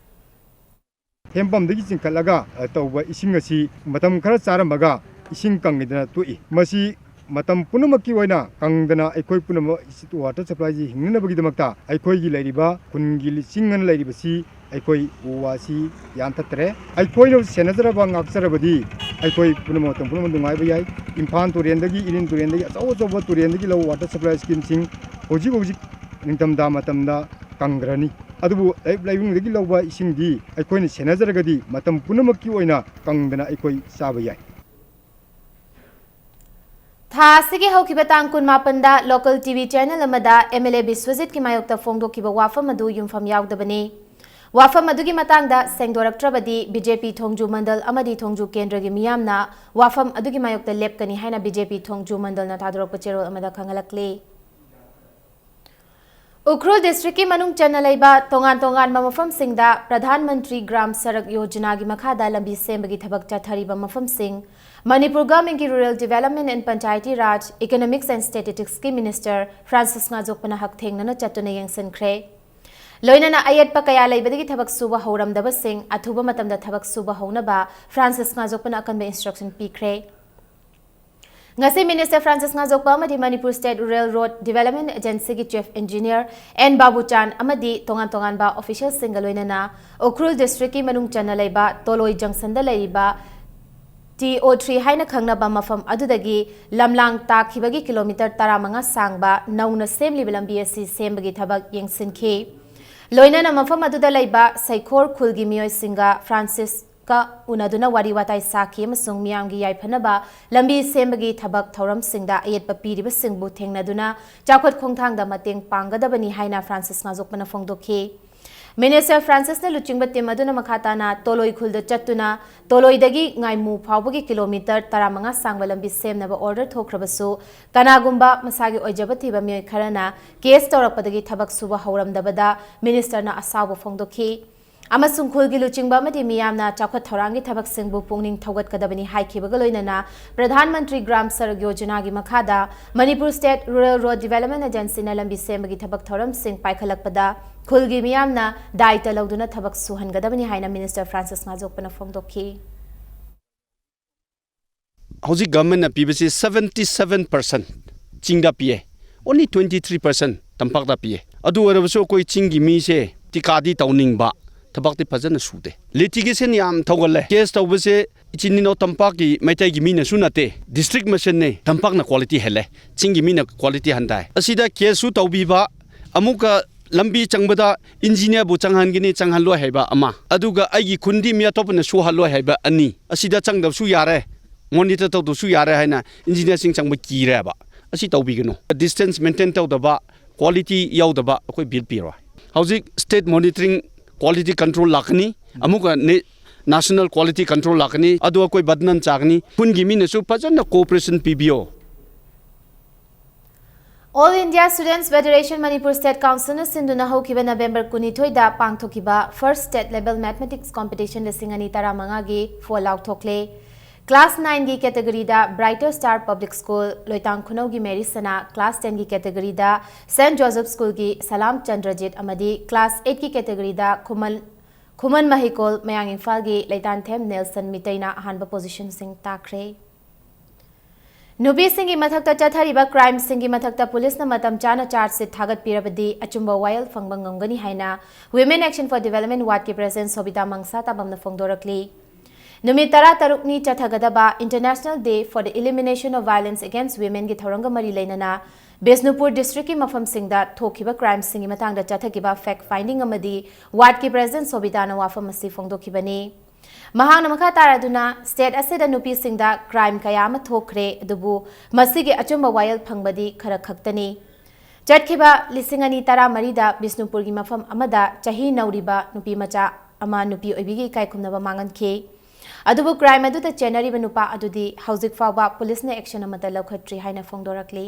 ꯍꯦꯟꯄꯝꯗꯒꯤ ꯆꯤꯡꯈꯠꯂꯒ, ꯑ, ꯇꯧꯕ ꯏꯁꯤꯡ ꯑꯁꯤ ꯃꯇꯝ ꯈꯔ ꯆꯥꯔꯝꯃꯒ ꯏꯁꯤꯡ ꯀꯪꯉꯤꯗꯅ ꯇꯣꯛꯏ꯫ ꯃꯁꯤ ꯃꯇꯝ ꯄꯨꯝꯅꯃꯛꯀꯤ ꯑꯣꯏꯅ ꯀꯪꯗꯅ ꯑꯩꯈꯣꯏ ꯄꯨꯝꯅꯃꯛ ꯏꯁ-, water supply ꯁꯤ ꯍꯤꯡꯅꯅꯕꯒꯤꯗꯃꯛꯇ ꯑꯩꯈꯣꯏꯒꯤ ꯂꯩꯔꯤꯕ ꯈꯨꯟꯒꯤ ꯂꯤꯁꯤꯡ ꯑꯅ ꯂꯩꯔꯤꯕꯁꯤ ꯑꯩꯈꯣꯏ ꯎ ꯋꯥꯁꯤ ꯌꯥꯟꯊꯠꯇ꯭ꯔꯦ꯫ ꯑꯩꯈꯣꯏꯅ ꯁꯦꯟꯅꯖꯔꯕ ꯉꯥꯛꯆꯔꯕꯗꯤ ꯑꯩꯈꯣꯏ ꯄꯨꯝꯅꯃꯛ ꯃꯇꯝ ꯄꯨꯝꯅꯃꯛ ꯅꯨꯡꯉꯥꯏꯕ ꯌꯥꯏ꯫ ꯏꯝꯐꯥꯜ ꯇꯨꯔꯦꯟꯗꯒꯤ, ꯏꯔꯤꯜ ꯇꯨꯔꯦꯟꯗꯒꯤ, ꯑꯆꯧ ꯑꯆꯧꯕ ꯇꯨꯔꯦꯟꯗꯒꯤ ꯂꯧ water supply scheme ꯁꯤꯡ ꯍꯧꯖꯤꯛ ꯍꯧꯖꯤꯛ ꯅꯤꯡꯊꯝꯊꯥ ꯃꯇꯝꯗ ꯀꯪꯈ꯭ꯔꯅꯤ꯫ ꯑꯗꯨꯕꯨ ꯂꯩ-, ꯂꯩꯅꯨꯡꯗꯒꯤ ꯂꯧꯕ ꯏꯁꯤꯡꯗꯤ ꯑꯩꯈꯣꯏꯅ ꯁꯦꯟꯅꯖꯔꯒꯗꯤ ꯃꯇꯝ ꯄꯨꯝꯅꯃꯛꯀꯤ ꯑꯣꯏꯅ ꯀꯪꯗꯅ ꯑꯩꯈꯣꯏ ꯆꯥꯕ ꯌꯥꯏ꯫ ꯊꯥ ꯑꯁꯤꯒꯤ ꯍꯧꯈꯤꯕ ꯇꯥꯡ ꯀꯨꯟꯃꯥꯄꯟꯗ local T V channel ꯑꯃꯗ M L A ꯕꯤꯁ꯭ꯋꯖꯤꯠꯀꯤ ꯃꯥꯌꯣꯛꯇ ꯐꯣꯡꯗꯣꯛꯈꯤꯕ ꯋꯥꯐꯝ ꯑꯗꯨ ꯌꯨꯝꯐꯝ ꯌꯥꯎꯗꯕꯅꯤ꯫ ꯋꯥꯐꯝ ꯑꯗꯨꯒꯤ ꯃꯇꯥꯡꯗ ꯁꯦꯡꯗꯣꯔꯛꯇ꯭ꯔꯕꯗꯤ B J P ꯊꯣꯡꯖꯨ ꯃꯟꯗꯜ ꯑꯃꯗꯤ ꯊꯣꯡꯖꯨ ꯀꯦꯟꯗ꯭ꯔꯒꯤ ꯃꯤꯌꯥꯝꯅ ꯋꯥꯐꯝ ꯑꯗꯨꯒꯤ ꯃꯥꯌꯣꯛꯇ ꯂꯦꯞꯀꯅꯤ ꯍꯥꯏꯅ B J P ꯊꯣꯡꯖꯨ ꯃꯟꯗꯜꯅ ꯊꯥꯗꯣꯔꯛꯄ ꯆꯦꯔꯣꯜ ꯑꯃꯗ ꯈꯪꯍꯜꯂꯛꯂꯤ꯫ ꯎꯈ꯭ꯔꯨꯜ district ꯀꯤ ꯃꯅꯨꯡ ꯆꯟꯅ ꯂꯩꯕ ꯇꯣꯉꯥꯟ ꯇꯣꯉꯥꯟꯕ ꯃꯐꯝꯁꯤꯡꯗ ꯄ꯭ꯔꯙꯥꯟ ꯃꯟꯇ꯭ꯔꯤ ꯒ꯭ꯔꯥꯝ ꯁꯔꯛ ꯌꯣꯖꯅꯥꯒꯤ ꯃꯈꯥꯗ ꯂꯝꯕꯤ ꯁꯦꯝꯕꯒꯤ ꯊꯕꯛ ꯆꯠꯊꯔꯤꯕ ꯃꯐꯝꯁꯤꯡ ꯃꯅꯤꯄꯨꯔ government ꯀꯤ Rural Development and Panchayati Raj, Economics and Statistics ꯀꯤ minister ꯐ꯭ꯔꯥꯟꯁꯤꯁ ꯉꯥꯖꯣꯛꯄꯅ ꯍꯛꯊꯦꯡꯅꯅ ꯆꯠꯇꯨꯅ ꯌꯦꯡꯁꯤꯟꯈ꯭ꯔꯦ꯫ ꯂꯣꯏꯅꯅ ꯑꯌꯦꯠꯄ ꯀꯌꯥ ꯂꯩꯕꯗꯒꯤ ꯊꯕꯛ ꯁꯨꯕ ꯍꯧꯔꯝꯗꯕꯁꯤꯡ ꯑꯊꯨꯕ ꯃꯇꯝꯗ ꯊꯕꯛ ꯁꯨꯕ ꯍꯧꯅꯕ ꯐ꯭ꯔꯥꯟꯁꯤꯁ ꯉꯥꯖꯣꯛꯄꯅ ꯑꯀꯟꯕ instruction ꯄꯤꯈ꯭ꯔꯦ꯫ ꯉꯁꯤ minister ꯐ꯭ꯔꯥꯟꯁꯤꯁ ꯉꯥꯖꯣꯛꯄ ꯑꯃꯗꯤ Manipur State Rural Road Development Agency ꯒꯤ chief engineer N ꯕꯥꯕꯨꯆꯥꯟ ꯑꯃꯗꯤ ꯇꯣꯉꯥꯟ ꯇꯣꯉꯥꯟꯕ official ꯁꯤꯡꯒ ꯂꯣꯏꯅꯅ ꯎꯈ꯭ꯔꯨꯜ district ꯀꯤ ꯃꯅꯨꯡ ꯆꯟꯅ ꯂꯩꯕ ꯇꯣꯂꯣꯏ junction ꯗ ꯂꯩꯔꯤꯕ T O three ꯍꯥꯏꯅ ꯈꯪꯅꯕ ꯃꯐꯝ ꯑꯗꯨꯗꯒꯤ ꯂꯝꯂꯥꯡ ꯇꯥꯈꯤꯕꯒꯤ kilometre ꯇꯔꯥꯃꯉꯥ ꯁꯥꯡꯕ ꯅꯧꯅ ꯁꯦꯝꯂꯤꯕ ꯂꯝꯕꯤ ꯑꯁꯤ ꯁꯦꯝꯕꯒꯤ ꯊꯕꯛ ꯌꯦꯡꯁꯤꯟꯈꯤ꯫ ꯂꯣꯏꯅꯅ ꯃꯐꯝ ꯑꯗꯨꯗ ꯂꯩꯕ ꯁꯩꯈꯣꯔ ꯈꯨꯜꯒꯤ ꯃꯤꯑꯣꯏꯁꯤꯡꯒ ꯐ꯭ꯔꯥꯟꯁꯤꯁ ꯀ ꯎꯅꯗꯨꯅ ꯋꯥꯔꯤ ꯋꯥꯇꯥꯏ ꯁꯥꯈꯤ ꯑꯃꯁꯨꯡ ꯃꯤꯌꯥꯝꯒꯤ ꯌꯥꯏꯐꯅꯕ ꯂꯝꯕꯤ ꯁꯦꯝꯕꯒꯤ ꯊꯕꯛ ꯊꯧꯔꯝꯁꯤꯡꯗ ꯑꯌꯦꯠꯄ ꯄꯤꯔꯤꯕꯁꯤꯡꯕꯨ ꯊꯦꯡꯅꯗꯨꯅ ꯆꯥꯎꯈꯠ ꯈꯣꯡꯊꯥꯡꯗ ꯃꯇꯦꯡ ꯄꯥꯡꯒꯗꯕꯅꯤ ꯍꯥꯏꯅ ꯐ꯭ꯔꯥꯟꯁꯤꯁ ꯉꯥꯖꯣꯛꯄꯅ ꯐꯣꯡꯗꯣꯛꯈꯤ꯫ Minister ꯐ꯭ꯔꯥꯟꯁꯤꯁꯅ ꯂꯨꯆꯤꯡꯕ team ꯑꯗꯨꯅ ꯃꯈꯥ ꯇꯥꯅ ꯇꯣꯂꯣꯏ ꯈꯨꯜꯗ ꯆꯠꯇꯨꯅ ꯇꯣꯂꯣꯏꯗꯒꯤ ꯉꯥꯏꯃꯨ ꯐꯥꯎꯕꯒꯤ kilometre ꯇꯔꯥꯃꯉꯥ ꯁꯥꯡꯕ ꯂꯝꯕꯤ ꯁꯦꯝꯅꯕ order ꯊꯣꯛꯈ꯭ꯔꯕꯁꯨ ꯀꯅꯥꯒꯨꯝꯕ ꯃꯁꯥꯒꯤ ꯑꯣꯏꯖꯕ ꯊꯤꯕ ꯃꯤꯑꯣꯏ ꯈꯔꯅ case ꯇꯧꯔꯛꯄꯗꯒꯤ ꯊꯕꯛ ꯁꯨꯕ ꯍꯧꯔꯝꯗꯕꯗ minister ꯅ ꯑꯁꯥꯎꯕ ꯐꯣꯡꯗꯣꯛꯈꯤ꯫ ꯑꯃꯁꯨꯡ ꯈꯨꯜꯒꯤ ꯂꯨꯆꯤꯡꯕ ꯑꯃꯗꯤ ꯃꯤꯌꯥꯝꯅ ꯆꯥꯎꯈꯠ ꯊꯧꯔꯥꯡꯒꯤ ꯊꯕꯛꯁꯤꯡꯕꯨ ꯄꯨꯛꯅꯤꯡ ꯊꯧꯒꯠꯀꯗꯕꯅꯤ ꯍꯥꯏꯈꯤꯕꯒ ꯂꯣꯏꯅꯅ ꯄ꯭ꯔꯙꯥꯟ ꯃꯟꯇ꯭ꯔꯤ ꯒ꯭ꯔꯥꯝ ꯁꯔꯛ ꯌꯣꯖꯅꯥꯒꯤ ꯃꯈꯥꯗ Manipur state rural road development ꯑꯦꯖꯦꯟꯁꯤꯅ ꯂꯝꯕꯤ ꯁꯦꯝꯕꯒꯤ ꯊꯕꯛ ꯊꯧꯔꯝꯁꯤꯡ ꯄꯥꯏꯈꯠꯂꯛꯄꯗ ꯈꯨꯜꯒꯤ ꯃꯤꯌꯥꯝꯅ ꯗꯥꯏꯇ ꯂꯧꯗꯨꯅ ꯊꯕꯛ ꯁꯨꯍꯟꯒꯗꯕꯅꯤ ꯍꯥꯏꯅ ꯃꯤꯅꯤꯁꯇꯔ ꯐ꯭ꯔꯥꯟꯁꯤꯁ ꯉꯥꯖꯣꯛꯄꯅ ꯐꯣꯡꯗꯣꯛꯈꯤ꯫ ꯍꯧꯖꯤꯛ ꯒꯚꯔꯟꯃꯦꯟꯠꯅ ꯄꯤꯕꯁꯤ seventy seven percent ꯆꯤꯡꯗ ꯄꯤꯌꯦ, only twenty three percent ꯇꯝꯄꯥꯛꯇ ꯄꯤꯌꯦ꯫ ꯑꯗꯨ ꯑꯣꯏꯔꯕꯁꯨ ꯑꯩꯈꯣꯏ ꯆꯤꯡꯒꯤ ꯃꯤꯁꯦ ꯇꯤꯀꯥꯗꯤ ꯇꯧꯅꯤꯡꯕ, ꯊꯕꯛꯇꯤ ꯐꯖꯅ ꯁꯨꯗꯦ꯫ ꯂꯤꯇꯤꯒꯦꯁꯟ ꯌꯥꯝ ꯊꯧꯒꯜꯂꯦ꯫ ꯀꯦꯁ ꯇꯧꯕꯁꯦ ꯏꯆꯤꯟ ꯏꯅꯥꯎ ꯇꯝꯄꯥꯛꯀꯤ ꯃꯩꯇꯩꯒꯤ ꯃꯤꯅꯁꯨ ꯅꯠꯇꯦ, ꯗꯤꯁꯇ꯭ꯔꯤꯛ ꯃꯁꯦꯟꯅꯦ꯫ ꯇꯝꯄꯥꯛꯅ ꯀ꯭ꯋꯥꯂꯤꯇꯤ ꯍꯦꯜꯂꯦ, ꯆꯤꯡꯒꯤ ꯃꯤꯅ ꯀ꯭ꯋꯥꯂꯤꯇꯤ ꯍꯟꯊꯥꯏ꯫ ꯑꯁꯤꯗ ꯀꯦꯁꯁꯨ ꯇꯧꯕꯤꯕ, ꯑꯃꯨꯛꯀ ꯂꯝꯕꯤ ꯆꯪꯕꯗ ꯏꯟꯖꯤꯅꯤꯌꯥꯔꯕꯨ ꯆꯪꯍꯟꯒꯅꯤ, ꯆꯪꯍꯜꯂꯣꯏ ꯍꯥꯏꯕ ꯑꯃ, ꯑꯗꯨꯒ ꯑꯩꯒꯤ ꯈꯨꯟꯗꯤ ꯃꯤ ꯑꯇꯣꯞꯄꯅ ꯁꯨꯍꯜꯂꯣꯏ ꯍꯥꯏꯕ ꯑꯅꯤ꯫ ꯑꯁꯤꯗ ꯆꯪꯗꯕꯁꯨ ꯌꯥꯔꯦ, ꯃꯣꯅꯤꯇꯔ ꯇꯧꯗꯕꯁꯨ ꯌꯥꯔꯦ ꯍꯥꯏꯅ ꯏꯟꯖꯤꯅꯤꯌꯥꯔꯁꯤꯡ ꯆꯪꯕ ꯀꯤꯔꯦꯕ꯫ ꯑꯁꯤ ꯇꯧꯕꯤꯒꯅꯨ꯫ ꯗꯤꯁꯇꯦꯟꯁ ꯃꯦꯟꯇꯦꯟ ꯇꯧꯗꯕ, ꯀ꯭ꯋꯥꯂꯤꯇꯤ ꯌꯥꯎꯗꯕ ꯑꯩꯈꯣꯏ ꯕꯤꯜ ꯄꯤꯔꯣꯏ꯫ ꯍꯧꯖꯤꯛ ꯁ꯭ꯇꯦꯠ ꯃꯣꯅꯤꯇꯔꯤꯡ ꯀ꯭ꯋꯥꯂꯤꯇꯤ ꯀꯟꯇ꯭ꯔꯣꯜ ꯂꯥꯛꯀꯅꯤ, ꯑꯃꯨꯛꯀ ꯅꯦ-, ꯅꯦꯁꯅꯦꯜ ꯀ꯭ꯋꯥꯂꯤꯇꯤ ꯀꯟꯇ꯭ꯔꯣꯜ ꯂꯥꯛꯀꯅꯤ꯫ ꯑꯗꯨ ꯑꯩꯈꯣꯏ ꯕꯗꯅꯥꯝ ꯆꯥꯒꯅꯤ꯫ ꯈꯨꯟꯒꯤ ꯃꯤꯅꯁꯨ ꯐꯖꯅ ꯀꯣꯑꯣꯄꯔꯦꯁꯟ ꯄꯤꯕꯤꯌꯣ꯫ All India Students Federation Manipur State Councilꯅ ꯁꯤꯟꯗꯨꯅ ꯍꯧꯈꯤꯕ ꯅꯕꯦꯝꯕꯔ ꯀꯨꯟꯅꯤꯊꯣꯏꯗ ꯄꯥꯡꯊꯣꯛꯈꯤꯕ First State Level Mathematics Competition ꯂꯤꯁꯤꯡ ꯑꯅꯤ ꯇꯔꯥꯃꯉꯥꯒꯤ ꯐꯣꯜ ꯑꯥꯎꯠ ꯊꯣꯛꯂꯦ꯫ Class nineꯒꯤ categoryꯗ Brighter Star Public School, Loitang ꯈꯨꯅꯧꯒꯤ ꯃꯦꯔꯤ ꯁꯅꯥ, Class tenꯒꯤ categoryꯗ Saint Joseph Schoolꯒꯤ ꯁꯂꯥꯝ ꯆꯟꯗ꯭ꯔꯖꯤꯠ ꯑꯃꯗꯤ Class eightꯀꯤ categoryꯗ ꯈꯨꯃꯟ, ꯈꯨꯃꯟ ꯃꯍꯩꯀꯣꯜ, ꯃꯌꯥꯡ ꯏꯝꯐꯥꯜꯒꯤ ꯂꯩꯇꯥꯟꯊꯦꯝ ꯅꯦꯜꯁꯟ ꯃꯤꯇꯩꯅ ꯑꯍꯥꯟꯕ positionꯁꯤꯡ ꯇꯥꯈ꯭ꯔꯦ꯫ ꯅꯨꯄꯤꯁꯤꯡꯒꯤ ꯃꯊꯛꯇ ꯆꯠꯊꯔꯤꯕ crimeꯁꯤꯡꯒꯤ ꯃꯊꯛꯇ ꯄꯨꯂꯤꯁꯅ ꯃꯇꯝ ꯆꯥꯅ charge sheet ꯊꯥꯒꯠꯄꯤꯔꯕꯗꯤ ꯑꯆꯨꯝꯕ ꯋꯥꯌꯦꯜ ꯐꯪꯕ ꯉꯝꯒꯅꯤ ꯍꯥꯏꯅ Women Action for Development Wardꯀꯤ President ꯁꯣꯕꯤꯇꯥ ꯃꯪꯁꯥ ꯇꯥꯕꯝꯅ ꯐꯣꯡꯗꯣꯔꯛꯂꯤ꯫ ꯅꯨꯃꯤꯠ ꯇꯔꯥꯇꯔꯨꯛꯅꯤ ꯆꯠꯊꯒꯗꯕ International Day for the Elimination of Violence Against Womenꯒꯤ ꯊꯧꯔꯝꯒ ꯃꯔꯤ ꯂꯩꯅꯅ ꯕꯤꯁꯅꯨꯄꯨꯔ districtꯀꯤ ꯃꯐꯝꯁꯤꯡꯗ ꯊꯣꯛꯈꯤꯕ crimeꯁꯤꯡꯒꯤ ꯃꯇꯥꯡꯗ ꯆꯠꯊꯈꯤꯕ fact finding ꯑꯃꯗꯤ wardꯀꯤ President ꯁꯣꯕꯤꯇꯥꯅ ꯋꯥꯐꯝ ꯑꯁꯤ ꯐꯣꯡꯗꯣꯛꯈꯤꯕꯅꯤ꯫ ꯃꯍꯥꯛꯅ ꯃꯈꯥ ꯇꯥꯔꯗꯨꯅ, state ꯑꯁꯤꯗ ꯅꯨꯄꯤꯁꯤꯡꯗ crime ꯀꯌꯥ ꯑꯃ ꯊꯣꯛꯈ꯭ꯔꯦ, ꯑꯗꯨꯕꯨ ꯃꯁꯤꯒꯤ ꯑꯆꯨꯝꯕ ꯋꯥꯌꯦꯜ ꯐꯪꯕꯗꯤ ꯈꯔ ꯈꯛꯇꯅꯤ꯫ ꯆꯠꯈꯤꯕ ꯂꯤꯁꯤꯡ ꯑꯅꯤ ꯇꯔꯥꯃꯔꯤꯗ ꯕꯤꯁꯅꯨꯄꯨꯔꯒꯤ ꯃꯐꯝ ꯑꯃꯗ ꯆꯍꯤ ꯅꯧꯔꯤꯕ ꯅꯨꯄꯤ ꯃꯆꯥ ꯑꯃ ꯅꯨꯄꯤ ꯑꯣꯏꯕꯤꯒꯤ ꯏꯀꯥꯏ ꯈꯨꯝꯅꯕ ꯃꯥꯡꯍꯟꯈꯤ꯫ ꯑꯗꯨꯕꯨ crime ꯑꯗꯨꯗ ꯆꯦꯟꯅꯔꯤꯕ ꯅꯨꯄꯥ ꯑꯗꯨꯗꯤ ꯍꯧꯖꯤꯛ ꯐꯥꯎꯕ ꯄꯨꯂꯤꯁꯅ action ꯑꯃꯠꯇ ꯂꯧꯈꯠꯇ꯭ꯔꯤ ꯍꯥꯏꯅ ꯐꯣꯡꯗꯣꯔꯛꯂꯤ꯫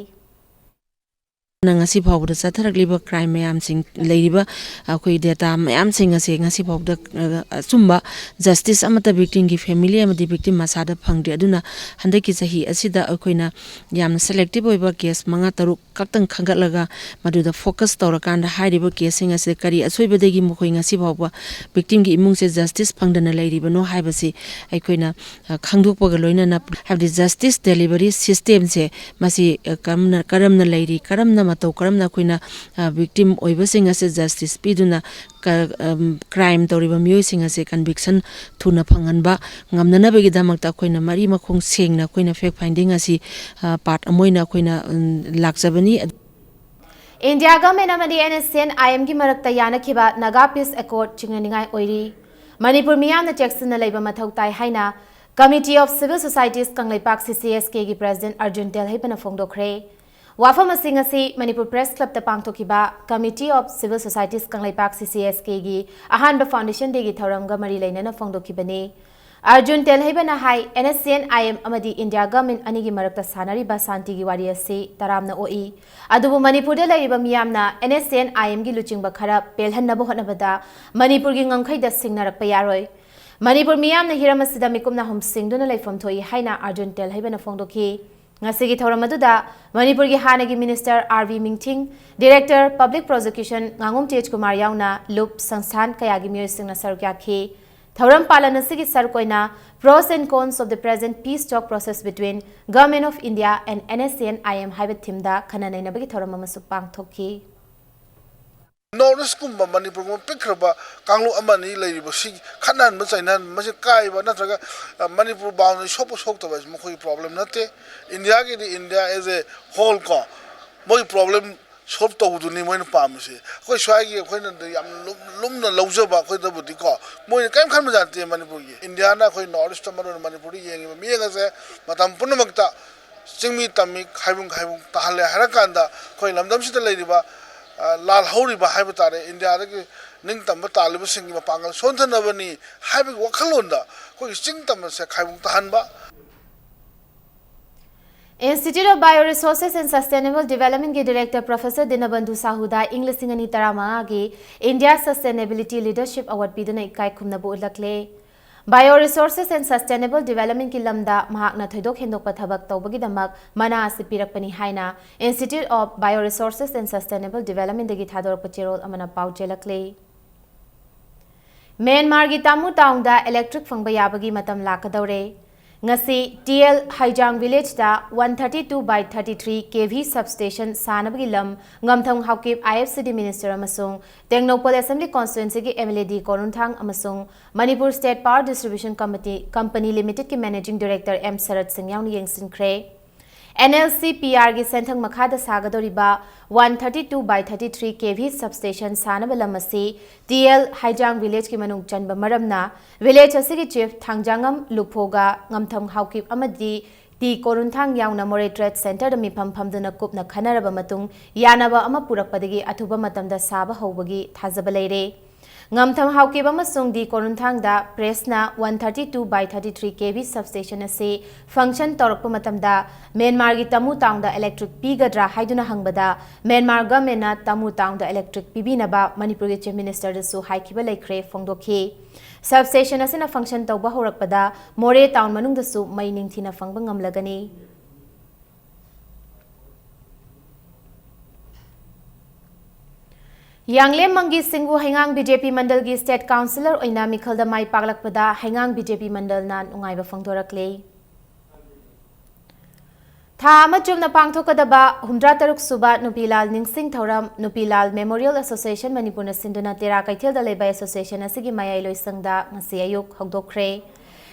ꯉꯁꯤ ꯐꯥꯎꯕꯗ ꯆꯠꯊꯔꯛꯂꯤꯕ ꯀ꯭ꯔꯥꯏꯝ ꯃꯌꯥꯝꯁꯤꯡ, ꯂꯩꯔꯤꯕ ꯑꯩꯈꯣꯏ ꯗꯦꯇꯥ ꯃꯌꯥꯝꯁꯤꯡ ꯑꯁꯦ ꯉꯁꯤ ꯐꯥꯎꯕꯗ, ꯑ, ꯑꯆꯨꯝꯕ ꯖꯁꯇꯤꯁ ꯑꯃꯠꯇ ꯚꯤꯛꯇꯤꯝꯒꯤ ꯐꯦꯃꯤꯂꯤ ꯑꯃꯗꯤ ꯚꯤꯛꯇꯤꯝ ꯃꯁꯥꯗ ꯐꯪꯗ꯭ꯔꯤ꯫ ꯑꯗꯨꯅ ꯍꯟꯗꯛꯀꯤ ꯆꯍꯤ ꯑꯁꯤꯗ ꯑꯩꯈꯣꯏꯅ ꯌꯥꯝꯅ ꯁꯦꯂꯦꯛꯇꯤꯞ ꯑꯣꯏꯕ ꯀꯦꯁ ꯃꯉꯥ ꯇꯔꯨꯛ ꯈꯛꯇꯪ ꯈꯟꯒꯠꯂꯒ ꯃꯗꯨꯗ ꯐꯣꯀꯁ ꯇꯧꯔꯀꯥꯟꯗ ꯍꯥꯏꯔꯤꯕ ꯀꯦꯁꯁꯤꯡ ꯑꯁꯤꯗ ꯀꯔꯤ ꯑꯁꯣꯏꯕꯗꯒꯤ ꯃꯈꯣꯏ ꯉꯁꯤ ꯐꯥꯎꯕ ꯚꯤꯛꯇꯤꯝꯒꯤ ꯏꯃꯨꯡꯁꯦ ꯖꯁꯇꯤꯁ ꯐꯪꯗꯅ ꯂꯩꯔꯤꯕꯅꯣ ꯍꯥꯏꯕꯁꯤ ꯑꯩꯈꯣꯏꯅ, ꯑ, ꯈꯪꯗꯣꯛꯄꯒ ꯂꯣꯏꯅꯅ, ꯍꯥꯏꯕꯗꯤ ꯖꯁꯇꯤꯁ ꯗꯦꯂꯤꯚꯔꯤ ꯁꯤꯁꯇꯦꯝꯁꯦ ꯃꯁꯤ, ꯑ, ꯀꯔꯝꯅ, ꯀꯔꯝꯅ ꯂꯩꯔꯤ, ꯀꯔꯝꯅ ꯃꯇꯧ ꯀꯔꯝꯅ ꯑꯩꯈꯣꯏꯅ, ꯑ, ꯚꯤꯛꯇꯤꯝ ꯑꯣꯏꯕꯁꯤꯡ ꯑꯁꯦ ꯖꯁꯇꯤꯁ ꯄꯤꯗꯨꯅ ꯀ-, ꯑꯝ, ꯀ꯭ꯔꯥꯏꯝ ꯇꯧꯔꯤꯕ ꯃꯤꯑꯣꯏꯁꯤꯡ ꯑꯁꯦ ꯀꯟꯚꯤꯛꯁꯟ ꯊꯨꯅ ꯐꯪꯍꯟꯕ ꯉꯝꯅꯅꯕꯒꯤꯗꯃꯛꯇ ꯑꯩꯈꯣꯏꯅ ꯃꯔꯤ ꯃꯈꯣꯡ ꯁꯦꯡꯅ ꯑꯩꯈꯣꯏꯅ ꯐꯦꯛ ꯐꯥꯏꯟꯗꯤꯡ ꯑꯁꯤ, ꯑ, ꯄꯥꯔꯠ ꯑꯃ ꯑꯣꯏꯅ ꯑꯩꯈꯣꯏꯅ, ꯎꯝ, ꯂꯥꯛꯆꯕꯅꯤ꯫ India Government ꯑꯃꯗꯤ N S C N I M ꯒꯤ ꯃꯔꯛꯇ ꯌꯥꯅꯈꯤꯕ Naga Peace Accord ꯆꯤꯡꯅꯅꯤꯡꯉꯥꯏ ꯑꯣꯏꯔꯤ꯫ ꯃꯅꯤꯄꯨꯔ ꯃꯤꯌꯥꯝꯅ ꯆꯦꯛꯁꯤꯟꯅ ꯂꯩꯕ ꯃꯊꯧ ꯇꯥꯏ ꯍꯥꯏꯅ Committee of Civil Societies Kangleipak, C C S K ꯒꯤ President ꯑꯔꯖꯨꯟ ꯇꯦꯜꯍꯩꯕꯅ ꯐꯣꯡꯗꯣꯛꯈ꯭ꯔꯦ꯫ ꯋꯥꯐꯝ ꯑꯁꯤ ꯉꯁꯤ ꯃꯅꯤꯄꯨꯔ Press Club ꯇ ꯄꯥꯡꯊꯣꯛꯈꯤꯕ Committee of Civil Societies Kangleipak, C C S K ꯒꯤ ꯑꯍꯥꯟꯕ Foundation Day ꯒꯤ ꯊꯧꯔꯝꯒ ꯃꯔꯤ ꯂꯩꯅꯅ ꯐꯣꯡꯗꯣꯛꯈꯤꯕꯅꯤ꯫ ꯑꯔꯖꯨꯟ ꯇꯦꯜꯍꯩꯕꯅ ꯍꯥꯏ, N S C N I M ꯑꯃꯗꯤ India Government ꯑꯅꯤꯒꯤ ꯃꯔꯛꯇ ꯁꯥꯟꯅꯔꯤꯕ ꯁꯥꯟꯇꯤꯒꯤ ꯋꯥꯔꯤ ꯑꯁꯤ ꯇꯔꯥꯝꯅ ꯑꯣꯛꯏ꯫ ꯑꯗꯨꯕꯨ ꯃꯅꯤꯄꯨꯔꯗ ꯂꯩꯔꯤꯕ ꯃꯤꯌꯥꯝꯅ N S C N I M ꯒꯤ ꯂꯨꯆꯤꯡꯕ ꯈꯔ ꯄꯦꯜꯍꯟꯅꯕ ꯍꯣꯠꯅꯕꯗ ꯃꯅꯤꯄꯨꯔꯒꯤ ꯉꯝꯈꯩꯗ ꯁꯤꯡꯅꯔꯛꯄ ꯌꯥꯔꯣꯏ꯫ ꯃꯅꯤꯄꯨꯔ ꯃꯤꯌꯥꯝꯅ ꯍꯤꯔꯝ ꯑꯁꯤꯗ ꯃꯤꯀꯨꯞꯅ ꯍꯨꯝꯁꯤꯡꯗꯨꯅ ꯂꯩꯐꯝ ꯊꯣꯛꯏ ꯍꯥꯏꯅ ꯑꯔꯖꯨꯟ ꯇꯦꯜꯍꯩꯕꯅ ꯐꯣꯡꯗꯣꯛꯈꯤ꯫ ꯉꯁꯤꯒꯤ ꯊꯧꯔꯝ ꯑꯗꯨꯗ ꯃꯅꯤꯄꯨꯔꯒꯤ ꯍꯥꯟꯅꯒꯤ Minister R V ꯃꯤꯡꯊꯤꯡ, Director Public Prosecution ꯉꯥꯉꯣꯝ ꯇꯦꯖꯀꯨꯃꯥꯔ ꯌꯥꯎꯅ ꯂꯨꯞ, ꯁꯪꯁꯊꯥꯟ ꯀꯌꯥꯒꯤ ꯃꯤꯑꯣꯏꯁꯤꯡꯅ ꯁꯔꯨꯛ ꯌꯥꯈꯤ꯫ ꯊꯧꯔꯝ ꯄꯥꯂꯟ ꯑꯁꯤꯒꯤ ꯁꯔꯨꯛ ꯑꯣꯏꯅ Pros and Cons of the Present Peace Talk Process Between Government of India and N S C N I M ꯍꯥꯏꯕ theme ꯗ ꯈꯟꯅ ꯅꯩꯅꯕꯒꯤ ꯊꯧꯔꯝ ꯑꯃꯁꯨ ꯄꯥꯡꯊꯣꯛꯈꯤ꯫ North East ꯀꯨꯝꯕ, ꯃꯅꯤꯄꯨꯔꯒꯨꯝꯕ ꯄꯤꯛꯈ꯭ꯔꯕ ꯀꯥꯡꯂꯨꯞ ꯑꯃꯅꯤ ꯂꯩꯔꯤꯕ, ꯁꯤ ꯈꯠꯅꯍꯟꯕ, ꯆꯩꯅꯍꯟꯕ, ꯃꯁꯤ ꯀꯥꯏꯕ ꯅꯠꯇ꯭ꯔꯒ, ꯑ, ꯃꯅꯤꯄꯨꯔ boundary ꯁꯣꯛꯄ ꯁꯣꯛꯇꯕ ꯍꯥꯏꯁꯤ ꯃꯈꯣꯏꯒꯤ problem ꯅꯠꯇꯦ꯫ India ꯒꯤꯗꯤ India as a whole ꯀꯣ, ꯃꯣꯏꯒꯤ problem solve ꯇꯧꯕꯗꯨꯅꯤ ꯃꯣꯏꯅ ꯄꯥꯝꯃꯤꯁꯦ꯫ ꯑꯩꯈꯣꯏ ꯁ꯭ꯋꯥꯏꯒꯤ ꯑꯩꯈꯣꯏꯅ ꯌꯥꯝ ꯂꯨꯝ-, ꯂꯨꯝꯅ ꯂꯧꯖꯕ ꯑꯩꯈꯣꯏꯗꯕꯨꯗꯤꯀꯣ, ꯃꯣꯏꯅ ꯀꯔꯤꯝ ꯈꯟꯕꯖꯥꯠ ꯅꯠꯇꯦ ꯃꯅꯤꯄꯨꯔꯒꯤ꯫ India ꯅ ꯑꯩꯈꯣꯏ North East ꯇ, ꯃꯔꯨ ꯑꯣꯏꯅ ꯃꯅꯤꯄꯨꯔꯗ ꯌꯦꯡꯉꯤꯕ ꯃꯤꯠꯌꯦꯡ ꯑꯁꯦ ꯃꯇꯝ ꯄꯨꯝꯅꯃꯛꯇ ꯆꯤꯡꯃꯤ ꯇꯝꯃꯤ ꯈꯥꯏꯕꯨꯡ ꯈꯥꯏꯕꯨꯡ ꯇꯥꯍꯜꯂꯦ ꯍꯥꯏꯔꯀꯥꯟꯗ, ꯑꯩꯈꯣꯏ ꯂꯝꯗꯝꯁꯤꯗ ꯂꯩꯔꯤꯕ, ꯑ, ꯂꯥꯜꯍꯧꯔꯤꯕ ꯍꯥꯏꯕ ꯇꯥꯔꯦ, India ꯗꯒꯤ ꯅꯤꯡꯇꯝꯕ ꯇꯥꯜꯂꯤꯕꯁꯤꯡꯒꯤ ꯃꯄꯥꯡꯒꯜ ꯁꯣꯟꯊꯅꯕꯅꯤ ꯍꯥꯏꯕꯒꯤ ꯋꯥꯈꯜꯂꯣꯟꯗ ꯑꯩꯈꯣꯏꯒꯤ ꯆꯤꯡ ꯇꯝ ꯑꯁꯦ ꯈꯥꯏꯕꯨꯡ ꯇꯥꯍꯟꯕ꯫ Institute of Bioresources and Sustainable Development ꯒꯤ Director Professor ꯗꯤꯅꯕꯟꯙꯨ ꯁꯥꯍꯨꯗ ꯏꯪ ꯂꯤꯁꯤꯡ ꯑꯅꯤ ꯇꯔꯥꯃꯉꯥꯒꯤ India Sustainability Leadership Award ꯄꯤꯗꯨꯅ ꯏꯀꯥꯏ ꯈꯨꯝꯅꯕ ꯎꯠꯂꯛꯂꯦ꯫ Bioresources and Sustainable Development ꯀꯤ ꯂꯝꯗ ꯃꯍꯥꯛꯅ ꯊꯣꯏꯗꯣꯛ ꯍꯦꯟꯗꯣꯛꯄ ꯊꯕꯛ ꯇꯧꯕꯒꯤꯗꯃꯛ ꯃꯅꯥ ꯑꯁꯤ ꯄꯤꯔꯛꯄꯅꯤ ꯍꯥꯏꯅ Institute of Bioresources and Sustainable Development ꯗꯒꯤ ꯊꯥꯗꯣꯔꯛꯄ ꯆꯦꯔꯣꯜ ꯑꯃꯅ ꯄꯥꯎ ꯆꯦꯜꯂꯛꯂꯤ꯫ ꯃ꯭ꯌꯥꯟꯃꯥꯔꯒꯤ ꯇꯥꯃꯨ ꯇꯥꯎꯟꯗ electric ꯐꯪꯕ ꯌꯥꯕꯒꯤ ꯃꯇꯝ ꯂꯥꯛꯀꯗꯧꯔꯦ꯫ ꯉꯁꯤ ꯇꯤ ꯑꯦꯜ ꯍꯩꯖꯥꯡ ꯚꯤꯂꯦꯖꯇ one thirty two by thirty three K V substation ꯁꯥꯅꯕꯒꯤ ꯂꯝ ꯉꯝꯊꯪ Haokip, I F C D minister ꯑꯃꯁꯨꯡ ꯇꯦꯡꯅꯧꯄꯜ assembly constituency ꯒꯤ M L A ꯗꯤ ꯀꯣꯔꯨꯟꯊꯥꯡ ꯑꯃꯁꯨꯡ Manipur State Power Distribution Committee Company Limited ꯀꯤ managing director ꯑꯦꯝ ꯁꯔꯠ ꯁꯤꯡ ꯌꯥꯎꯅ ꯌꯦꯡꯁꯤꯟꯈ꯭ꯔꯦ꯫ N L C P R ꯒꯤ ꯁꯦꯟꯊꯪ ꯃꯈꯥꯗ ꯁꯥꯒꯗꯧꯔꯤꯕ one thirty two by thirty three K V substation ꯁꯥꯅꯕ ꯂꯝ ꯑꯁꯤ ꯇꯤ ꯑꯦꯜ ꯍꯩꯖꯥꯡ ꯚꯤꯂꯦꯖꯀꯤ ꯃꯅꯨꯡ ꯆꯟꯕ ꯃꯔꯝꯅ, ꯚꯤꯂꯦꯖ ꯑꯁꯤꯒꯤ ꯆꯤꯐ ꯊꯥꯡꯖꯥꯉꯝ ꯂꯨꯐꯣꯒ ꯉꯝꯊꯪ ꯍꯥꯎꯀꯤꯞ ꯑꯃꯗꯤ ꯇꯤ ꯀꯣꯔꯨꯟꯊꯥꯡ ꯌꯥꯎꯅ ꯃꯣꯔꯦ ꯇ꯭ꯔꯦꯗ ꯁꯦꯟꯇꯔꯗ ꯃꯤꯐꯝ ꯐꯝꯗꯨꯅ ꯀꯨꯞꯅ ꯈꯟꯅꯔꯕ ꯃꯇꯨꯡ, ꯌꯥꯅꯕ ꯑꯃ ꯄꯨꯔꯛꯄꯗꯒꯤ ꯑꯊꯨꯕ ꯃꯇꯝꯗ ꯁꯥꯕ ꯍꯧꯕꯒꯤ ꯊꯥꯖꯕ ꯂꯩꯔꯦ꯫ ꯉꯝꯊꯪ ꯍꯥꯎꯀꯤꯞ ꯑꯃꯁꯨꯡ ꯗꯤ ꯀꯣꯔꯨꯟꯊꯥꯡꯗ ꯄ꯭ꯔꯦꯁꯅ one thirty two by thirty three K V substation ꯑꯁꯤ function ꯇꯧꯔꯛꯄ ꯃꯇꯝꯗ ꯃ꯭ꯌꯥꯟꯃꯥꯔꯒꯤ ꯇꯥꯃꯨ ꯇꯥꯎꯟꯗ electric ꯄꯤꯒꯗ꯭ꯔꯥ ꯍꯥꯏꯗꯨꯅ ꯍꯪꯕꯗ, ꯃ꯭ꯌꯥꯟꯃꯥꯔ ꯒꯚꯔꯟꯃꯦꯟꯠꯅ ꯇꯥꯃꯨ ꯇꯥꯎꯟꯗ electric ꯄꯤꯕꯤꯅꯕ ꯃꯅꯤꯄꯨꯔꯒꯤ ꯆꯤꯐ ꯃꯤꯅꯤꯁꯇꯔꯗꯁꯨ ꯍꯥꯏꯈꯤꯕ ꯂꯩꯈ꯭ꯔꯦ ꯐꯣꯡꯗꯣꯛꯈꯤ꯫ Substation ꯑꯁꯤꯅ function ꯇꯧꯕ ꯍꯧꯔꯛꯄꯗ ꯃꯣꯔꯦ ꯇꯥꯎꯟ ꯃꯅꯨꯡꯗꯁꯨ ꯃꯩ ꯅꯤꯡꯊꯤꯅ ꯐꯪꯕ ꯉꯝꯂꯒꯅꯤ꯫ ꯌꯥꯡꯂꯦꯝ ꯃꯪꯒꯤ ꯁꯤꯡꯒꯨ ꯍꯩꯉꯥꯡ B J P ꯃꯟꯗꯜꯒꯤ state councillor ꯑꯣꯏꯅ ꯃꯤꯈꯜꯗ ꯃꯥꯏ ꯄꯥꯛꯂꯛꯄꯗ ꯍꯩꯉꯥꯡ B J P ꯃꯟꯗꯜꯅ ꯅꯨꯡꯉꯥꯏꯕ ꯐꯣꯡꯗꯣꯔꯛꯂꯦ꯫ ꯊꯥ ꯑꯃ ꯆꯨꯞꯅ ꯄꯥꯡꯊꯣꯛꯀꯗꯕ ꯍꯨꯝꯗ꯭ꯔꯥ ꯇꯔꯨꯛ ꯁꯨꯕ ꯅꯨꯄꯤꯂꯥꯜ ꯅꯤꯡꯁꯤꯡ ꯊꯧꯔꯝ, ꯅꯨꯄꯤꯂꯥꯜ Memorial Association ꯃꯅꯤꯄꯨꯔꯅ ꯁꯤꯟꯗꯨꯅ ꯇꯦꯔꯥ ꯀꯩꯊꯦꯜꯗ ꯂꯩꯕ association ꯑꯁꯤꯒꯤ ꯃꯌꯥꯏ ꯂꯣꯏꯁꯪꯗ ꯉꯁꯤ ꯑꯌꯨꯛ ꯍꯧꯗꯣꯛꯈ꯭ꯔꯦ꯫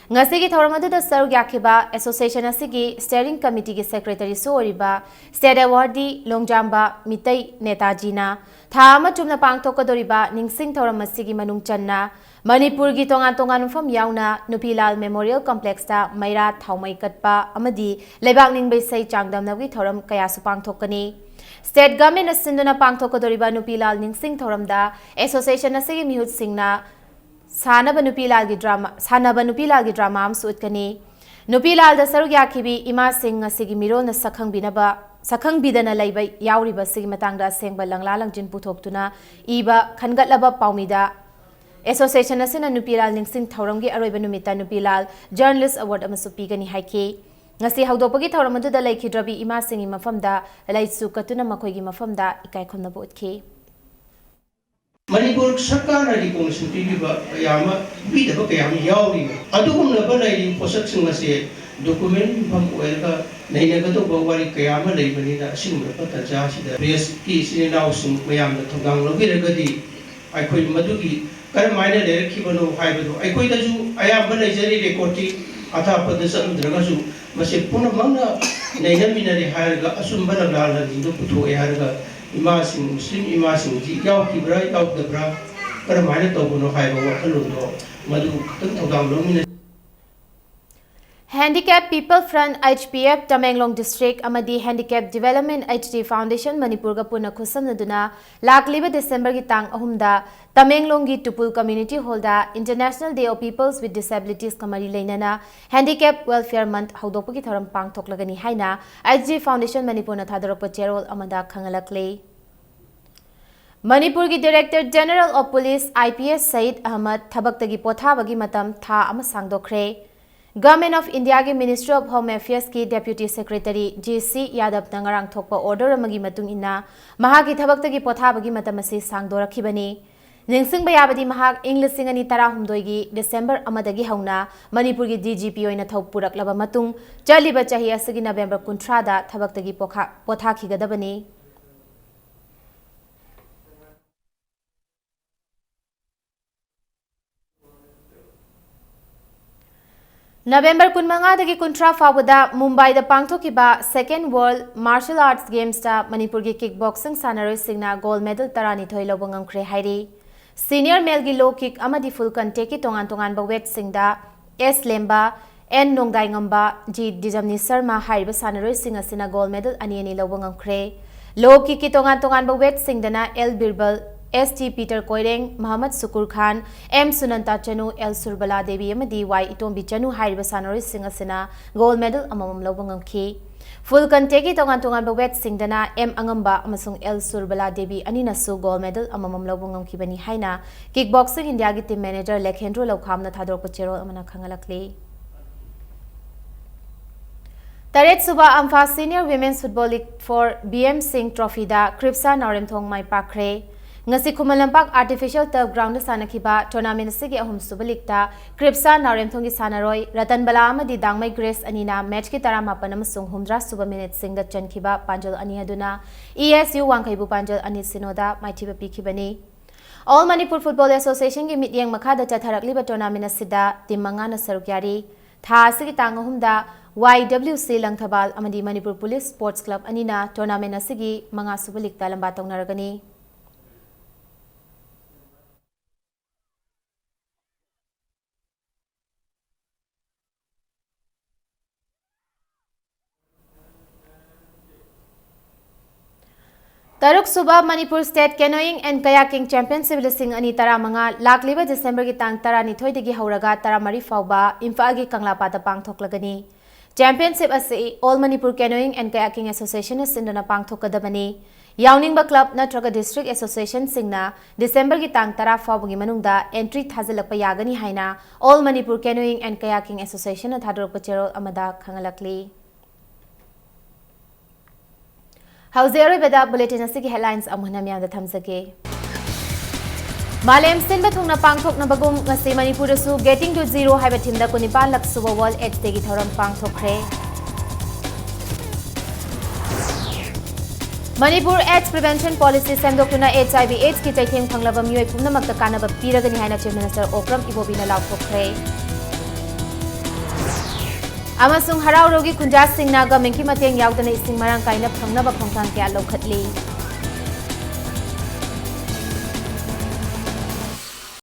ꯉꯁꯤꯒꯤ ꯊꯧꯔꯝ ꯑꯗꯨꯗ ꯁꯔꯨꯛ ꯌꯥꯈꯤꯕ association ꯑꯁꯤꯒꯤ steering committee ꯒꯤ secretary ꯁꯨ ꯑꯣꯏꯔꯤꯕ state awardee ꯂꯣꯡꯖꯥꯝꯕ ꯃꯤꯇꯩ ꯅꯦꯇꯥꯖꯤꯅ ꯊꯥ ꯑꯃ ꯆꯨꯞꯅ ꯄꯥꯡꯊꯣꯛꯀꯗꯧꯔꯤꯕ ꯅꯤꯡꯁꯤꯡ ꯊꯧꯔꯝ ꯑꯁꯤꯒꯤ ꯃꯅꯨꯡ ꯆꯟꯅ ꯃꯅꯤꯄꯨꯔꯒꯤ ꯇꯣꯉꯥꯟ ꯇꯣꯉꯥꯟꯕ ꯃꯐꯝ ꯌꯥꯎꯅ ꯅꯨꯄꯤꯂꯥꯜ Memorial Complex ꯇ ꯃꯩꯔꯥ ꯊꯥꯎꯃꯩ ꯀꯠꯄ ꯑꯃꯗꯤ ꯂꯩꯕꯥꯛ ꯅꯤꯡꯕ ꯏꯁꯩ ꯆꯥꯡꯗꯝꯅꯕꯒꯤ ꯊꯧꯔꯝ ꯀꯌꯥꯁꯨ ꯄꯥꯡꯊꯣꯛꯀꯅꯤ꯫ State government ꯅ ꯁꯤꯟꯗꯨꯅ ꯄꯥꯡꯊꯣꯛꯀꯗꯧꯔꯤꯕ ꯅꯨꯄꯤꯂꯥꯜ ꯅꯤꯡꯁꯤꯡ ꯊꯧꯔꯝꯗ association ꯑꯁꯤꯒꯤ ꯃꯤꯍꯨꯠꯁꯤꯡꯅ ꯁꯥꯟꯅꯕ ꯅꯨꯄꯤꯂꯥꯜꯒꯤ drama, ꯁꯥꯟꯅꯕ ꯅꯨꯄꯤꯂꯥꯜꯒꯤ drama ꯑꯃꯁꯨ ꯎꯠꯀꯅꯤ꯫ ꯅꯨꯄꯤ ꯂꯥꯜꯗ ꯁꯔꯨꯛ ꯌꯥꯈꯤꯕꯤ ꯏꯃꯥꯁꯤꯡ ꯉꯁꯤꯒꯤ ꯃꯤꯔꯣꯜꯅ ꯁꯛꯈꯪꯕꯤꯅꯕ, ꯁꯛꯈꯪꯕꯤꯗꯅ ꯂꯩꯕ ꯌꯥꯎꯔꯤꯕꯁꯤꯒꯤ ꯃꯇꯥꯡꯗ ꯑꯁꯦꯡꯕ ꯂꯪꯂꯥ ꯂꯪꯖꯤꯟ ꯄꯨꯊꯣꯛꯇꯨꯅ ꯏꯕ ꯈꯟꯒꯠꯂꯕ ꯄꯥꯎꯃꯤꯗ ꯑꯦꯁꯣꯁꯤꯌꯦꯁꯟ ꯑꯁꯤꯅ ꯅꯨꯄꯤ ꯂꯥꯜ ꯅꯤꯡꯁꯤꯡ ꯊꯧꯔꯝꯒꯤ ꯑꯔꯣꯏꯕ ꯅꯨꯃꯤꯠꯇ ꯅꯨꯄꯤ ꯂꯥꯜ ꯖꯔꯅꯦꯂꯤꯁ ꯑꯦꯋꯥꯔꯗ ꯑꯃꯁꯨ ꯄꯤꯒꯅꯤ ꯍꯥꯏꯈꯤ꯫ ꯉꯁꯤ ꯍꯧꯗꯣꯛꯄꯒꯤ ꯊꯧꯔꯝ ꯑꯗꯨꯗ ꯂꯩꯈꯤꯗ꯭ꯔꯕꯤ ꯏꯃꯥꯁꯤꯡꯒꯤ ꯃꯐꯝꯗ ꯂꯩꯁꯨ ꯀꯠꯇꯨꯅ ꯃꯈꯣꯏꯒꯤ ꯃꯐꯝꯗ ꯏꯀꯥꯏ ꯈꯨꯝꯅꯕ ꯎꯠꯈꯤ꯫ ꯃꯅꯤꯄꯨꯔ ꯁꯔꯀꯥꯔꯅ recognition ꯄꯤꯕꯤꯕ ꯀꯌꯥ ꯑꯃ, ꯄꯤꯗꯕ ꯀꯌꯥ ꯑꯃ ꯌꯥꯎꯔꯤ꯫ ꯑꯗꯨꯒꯨꯝꯂꯕ ꯂꯩꯔꯤꯕ ꯄꯣꯠꯁꯛꯁꯤꯡ ꯑꯁꯤ document ꯌꯨꯝꯐꯝ ꯑꯣꯏꯔꯒ ꯅꯩꯅꯒꯗꯧꯕ ꯋꯥꯔꯤ ꯀꯌꯥ ꯑꯃ ꯂꯩꯕꯅꯤꯅ, ꯑꯁꯤꯒꯨꯝꯂꯕ ꯇꯥꯟꯖꯥ ꯑꯁꯤꯗ press ꯀꯤ ꯏꯆꯤꯟ ꯏꯅꯥꯎꯁꯤꯡ ꯃꯌꯥꯝꯅ ꯊꯧꯗꯥꯡ ꯂꯧꯕꯤꯔꯒꯗꯤ ꯑꯩꯈꯣꯏ ꯃꯗꯨꯒꯤ ꯀꯔꯝꯍꯥꯏꯅ ꯂꯩꯔꯛꯈꯤꯕꯅꯣ ꯍꯥꯏꯕꯗꯨ ꯑꯩꯈꯣꯏꯗꯁꯨ ꯑꯌꯥꯝꯕ ꯂꯩꯖꯔꯤ, record ꯇꯤ ꯑꯊꯥꯞꯄꯗ ꯆꯠꯂꯨꯗ꯭ꯔꯒꯁꯨ꯫ ꯃꯁꯤ ꯄꯨꯝꯅꯃꯛꯅ ꯅꯩꯅꯃꯤꯟꯅꯔꯦ ꯍꯥꯏꯔꯒ ꯑꯆꯨꯝꯕ ꯂꯪꯂꯥ ꯂꯪꯖꯤꯟꯗꯨ ꯄꯨꯊꯣꯛꯑꯦ ꯍꯥꯏꯔꯒ ꯏꯃꯥꯁꯤꯡ, ꯃꯨꯁꯂꯤꯝ ꯏꯃꯥꯁꯤꯡꯁꯤ ꯌꯥꯎꯈꯤꯕ꯭ꯔꯥ ꯌꯥꯎꯗꯕ꯭ꯔꯥ, ꯀꯔꯝꯍꯥꯏꯅ ꯇꯧꯕꯅꯣ ꯍꯥꯏꯕ ꯋꯥꯈꯜꯂꯣꯟꯗꯣ ꯃꯗꯨ ꯈꯛꯇꯪ ꯊꯧꯗꯥꯡ ꯂꯧꯃꯤꯟꯅ Handicap People Front, H P F, Tamenglong district ꯑꯃꯗꯤ Handicap Development, H D Foundation, ꯃꯅꯤꯄꯨꯔꯒ ꯄꯨꯟꯅ ꯈꯨꯠꯁꯝꯅꯗꯨꯅ ꯂꯥꯛꯂꯤꯕ ꯗꯤꯁꯦꯝꯕꯔꯒꯤ ꯇꯥꯡ ꯑꯍꯨꯝꯗ ꯇꯃꯦꯡꯂꯣꯡꯒꯤ ꯇꯨꯄꯨꯜ Community Hall the International Day of Peoples with Disabilities ꯀ ꯃꯔꯤ ꯂꯩꯅꯅ Handicap Welfare Month ꯍꯧꯗꯣꯛꯄꯒꯤ ꯊꯧꯔꯝ ꯄꯥꯡꯊꯣꯛꯂꯒꯅꯤ ꯍꯥꯏꯅ H D Foundation ꯃꯅꯤꯄꯨꯔꯅ ꯊꯥꯗꯣꯔꯛꯄ ꯆꯦꯔꯣꯜ ꯑꯃꯗ ꯈꯪꯍꯜꯂꯛꯂꯤ꯫ ꯃꯅꯤꯄꯨꯔꯒꯤ Director General of Police, I P S, Sayed Ahmad ꯊꯕꯛꯇꯒꯤ ꯄꯣꯊꯥꯕꯒꯤ ꯃꯇꯝ ꯊꯥ ꯑꯃ ꯁꯥꯡꯗꯣꯛꯈ꯭ꯔꯦ꯫ Government of India ꯒꯤ Ministry of Home Affairs ꯀꯤ Deputy Secretary J C ꯌꯥꯗꯕꯅ ꯉꯔꯥꯡ ꯊꯣꯛꯄ order ꯑꯃꯒꯤ ꯃꯇꯨꯡ ꯏꯟꯅ ꯃꯍꯥꯛꯀꯤ ꯊꯕꯛꯇꯒꯤ ꯄꯣꯊꯥꯕꯒꯤ ꯃꯇꯝ ꯑꯁꯤ ꯁꯥꯡꯗꯣꯔꯛꯈꯤꯕꯅꯤ꯫ ꯅꯤꯡꯁꯤꯡꯕ ꯌꯥꯕꯗꯤ, ꯃꯍꯥꯛ ꯏꯪ ꯂꯤꯁꯤꯡ ꯑꯅꯤ ꯇꯔꯥꯍꯨꯝꯗꯣꯏꯒꯤ ꯗꯤꯁꯦꯝꯕꯔ ꯑꯃꯗꯒꯤ ꯍꯧꯅ ꯃꯅꯤꯄꯨꯔꯒꯤ D G P ꯑꯣꯏꯅ ꯊꯧ ꯄꯨꯔꯛꯂꯕ ꯃꯇꯨꯡ, ꯆꯠꯂꯤꯕ ꯆꯍꯤ ꯑꯁꯤꯒꯤ ꯅꯕꯦꯝꯕꯔ ꯀꯨꯟꯊ꯭ꯔꯥꯗ ꯊꯕꯛꯇꯒꯤ ꯄꯣꯈꯥ-, ꯄꯣꯊꯥꯈꯤꯒꯗꯕꯅꯤ꯫ ꯅꯕꯦꯝꯕꯔ ꯀꯨꯟꯃꯉꯥꯗꯒꯤ ꯀꯨꯟꯊ꯭ꯔꯥ ꯐꯥꯎꯕꯗ ꯃꯨꯝꯕꯥꯏꯗ ꯄꯥꯡꯊꯣꯛꯈꯤꯕ Second World Martial Arts Games ꯇ ꯃꯅꯤꯄꯨꯔꯒꯤ kick boxing ꯁꯥꯟꯅꯔꯣꯏꯁꯤꯡꯅ gold medal ꯇꯔꯥꯅꯤꯊꯣꯏ ꯂꯧꯕ ꯉꯝꯈ꯭ꯔꯦ ꯍꯥꯏꯔꯤ꯫ Senior male ꯒꯤ low kick ꯑꯃꯗꯤ full contact ꯀꯤ ꯇꯣꯉꯥꯟ ꯇꯣꯉꯥꯟꯕ weight ꯁꯤꯡꯗ S ꯂꯦꯝꯕ, N ꯅꯣꯡꯗꯥꯏꯉꯝꯕ, G ꯗꯤꯖꯝꯅꯤ ꯁꯔꯃ ꯍꯥꯏꯔꯤꯕ ꯁꯥꯟꯅꯔꯣꯏꯁꯤꯡ ꯑꯁꯤꯅ gold medal ꯑꯅꯤ ꯑꯅꯤ ꯂꯧꯕ ꯉꯝꯈ꯭ꯔꯦ꯫ Low kick ꯀꯤ ꯇꯣꯉꯥꯟ ꯇꯣꯉꯥꯟꯕ weight ꯁꯤꯡꯗꯅ L ꯕꯤꯔꯕꯜ, S T Peter Koireng, Mohammad Sukur Khan, M Sunanta Chanu, L Surbala Devi ꯑꯃꯗꯤ Y ꯏꯇꯣꯝꯕꯤ ꯆꯅꯨ ꯍꯥꯏꯔꯤꯕ ꯁꯥꯟꯅꯔꯣꯏꯁꯤꯡ ꯑꯁꯤꯅ gold medal ꯑꯃꯃꯝ ꯂꯧꯕ ꯉꯝꯈꯤ꯫ Full contactꯀꯤ ꯇꯣꯉꯥꯟ ꯇꯣꯉꯥꯟꯕ weightꯁꯤꯡꯗꯅ M ꯑꯉꯝꯕ ꯑꯃꯁꯨꯡ L Surbala Devi ꯑꯅꯤꯅꯁꯨ gold medal ꯑꯃꯃꯝ ꯂꯧꯕ ꯉꯝꯈꯤꯕꯅꯤ ꯍꯥꯏꯅ Kickboxing Indiaꯒꯤ team manager ꯂꯦꯈꯦꯟꯗ꯭ꯔꯣ ꯂꯧꯈꯥꯝꯅ ꯊꯥꯗꯣꯔꯛꯄ ꯆꯦꯔꯣꯜ ꯑꯃꯅ ꯈꯪꯍꯜꯂꯛꯂꯤ꯫ ꯇꯔꯦꯠꯁꯨꯕ ꯑꯝꯐꯥ Senior Women's Football League for B M Singh Trophyꯗ ꯀ꯭ꯔꯤꯞꯁꯥ ꯅꯥꯎꯔꯦꯝꯊꯣꯡ ꯃꯥꯏ ꯄꯥꯛꯈ꯭ꯔꯦ꯫ ꯉꯁꯤ ꯈꯨꯃꯟ ꯂꯝꯄꯥꯛ Artificial Turf Groundꯗ ꯁꯥꯟꯅꯈꯤꯕ tournament ꯑꯁꯤꯒꯤ ꯑꯍꯨꯝꯁꯨꯕ leagueꯇ ꯀ꯭ꯔꯤꯞꯁꯥ ꯅꯥꯎꯔꯦꯝꯊꯣꯡꯒꯤ ꯁꯥꯟꯅꯔꯣꯏ ꯔꯇꯟꯕꯂꯥ ꯑꯃꯗꯤ ꯗꯥꯡꯃꯩ ꯒ꯭ꯔꯦꯁ ꯑꯅꯤꯅ matchꯀꯤ ꯇꯔꯥꯃꯥꯄꯟ ꯑꯃꯁꯨꯡ ꯍꯨꯝꯗ꯭ꯔꯥ ꯁꯨꯕ minuteꯁꯤꯡꯗ ꯆꯟꯈꯤꯕ ꯄꯥꯟꯖꯜ ꯑꯅꯤ ꯑꯗꯨꯅ E S U ꯋꯥꯡꯈꯩꯕꯨ ꯄꯥꯟꯖꯜ ꯑꯅꯤ ꯁꯤꯅꯣꯗ ꯃꯥꯏꯊꯤꯕ ꯄꯤꯈꯤꯕꯅꯤ꯫ All Manipur Football Associationꯒꯤ ꯃꯤꯠꯌꯦꯡ ꯃꯈꯥꯗ ꯆꯠꯊꯔꯛꯂꯤꯕ tournament ꯑꯁꯤꯗ team ꯃꯉꯥꯅ ꯁꯔꯨꯛ ꯌꯥꯔꯤ꯫ ꯊꯥ ꯑꯁꯤꯒꯤ ꯇꯥꯡ ꯑꯍꯨꯝꯗ Y W C ꯂꯪꯊꯕꯥꯜ ꯑꯃꯗꯤ ꯃꯅꯤꯄꯨꯔ ꯄꯨꯂꯤꯁ Sports Club ꯑꯅꯤꯅ tournament ꯑꯁꯤꯒꯤ ꯃꯉꯥꯁꯨꯕ leagueꯇ ꯂꯝꯕꯥ ꯇꯧꯅꯔꯒꯅꯤ꯫ ꯇꯔꯨꯛꯁꯨꯕ Manipur State Canoeing and Kayaking Championship ꯂꯤꯁꯤꯡ ꯑꯅꯤ ꯇꯔꯥꯃꯉꯥ ꯂꯥꯛꯂꯤꯕ Decemberꯒꯤ ꯇꯥꯡ ꯇꯔꯥꯅꯤꯊꯣꯏꯗꯒꯤ ꯍꯧꯔꯒ ꯇꯔꯥꯃꯔꯤ ꯐꯥꯎꯕ ꯏꯝꯐꯥꯜꯒꯤ ꯀꯪꯂꯥꯄꯥꯠꯇ ꯄꯥꯡꯊꯣꯛꯂꯒꯅꯤ꯫ Championship ꯑꯁꯤ All Manipur Canoeing and Kayaking Associationꯅ ꯁꯤꯟꯗꯨꯅ ꯄꯥꯡꯊꯣꯛꯀꯗꯕꯅꯤ꯫ ꯌꯥꯎꯅꯤꯡꯕ club ꯅꯠꯇ꯭ꯔꯒ district associationꯁꯤꯡꯅ Decemberꯒꯤ ꯇꯥꯡ ꯇꯔꯥ ꯐꯥꯎꯕꯒꯤ ꯃꯅꯨꯡꯗ entry ꯊꯥꯖꯤꯜꯂꯛꯄ ꯌꯥꯒꯅꯤ ꯍꯥꯏꯅ All Manipur Canoeing and Kayaking Associationꯅ ꯊꯥꯗꯣꯔꯛꯄ ꯆꯦꯔꯣꯜ ꯑꯃꯗ ꯈꯪꯍꯜꯂꯛꯂꯤ꯫ ꯍꯧꯖꯤꯛ ꯑꯔꯣꯏꯕꯗ bulletin ꯑꯁꯤꯒꯤ headlines ꯑꯃꯨꯛ ꯍꯟꯅ ꯃꯤꯌꯥꯝꯗ ꯊꯝꯖꯒꯦ꯫ ꯃꯥꯂꯦꯝ ꯁꯤꯟꯕ ꯊꯨꯡꯅ ꯄꯥꯡꯊꯣꯛꯅꯕꯒꯨꯝ ꯉꯁꯤ ꯃꯅꯤꯄꯨꯔꯗꯁꯨ Getting to Zero ꯍꯥꯏꯕ themeꯗ ꯀꯨꯟꯅꯤꯄꯥꯟꯂꯛ ꯁꯨꯕ World AIDS Dayꯒꯤ ꯊꯧꯔꯝ ꯄꯥꯡꯊꯣꯛꯈ꯭ꯔꯦ꯫ Manipur AIDS Prevention Policy ꯁꯦꯝꯗꯣꯛꯇꯨꯅ HIV AIDSꯀꯤ ꯆꯩꯊꯦꯡ ꯐꯪꯂꯕ ꯃꯤꯑꯣꯏ ꯄꯨꯝꯅꯃꯛꯇ ꯀꯥꯟꯅꯕ ꯄꯤꯔꯒꯅꯤ ꯍꯥꯏꯅ Chief Minister ꯑꯣꯀ꯭ꯔꯝ ꯏꯕꯣꯕꯤꯅ ꯂꯥꯎꯊꯣꯛꯈ꯭ꯔꯦ꯫ ꯑꯃꯁꯨꯡ ꯍꯔꯥꯎꯔꯣꯒꯤ ꯈꯨꯟꯖꯥꯁꯤꯡꯅ governmentꯀꯤ ꯃꯇꯦꯡ ꯌꯥꯎꯗꯅ ꯏꯁꯤꯡ ꯃꯔꯥꯡ ꯀꯥꯏꯅ ꯐꯪꯅꯕ ꯈꯣꯡꯊꯥꯡ ꯀꯌꯥ ꯂꯧꯈꯠꯂꯤ꯫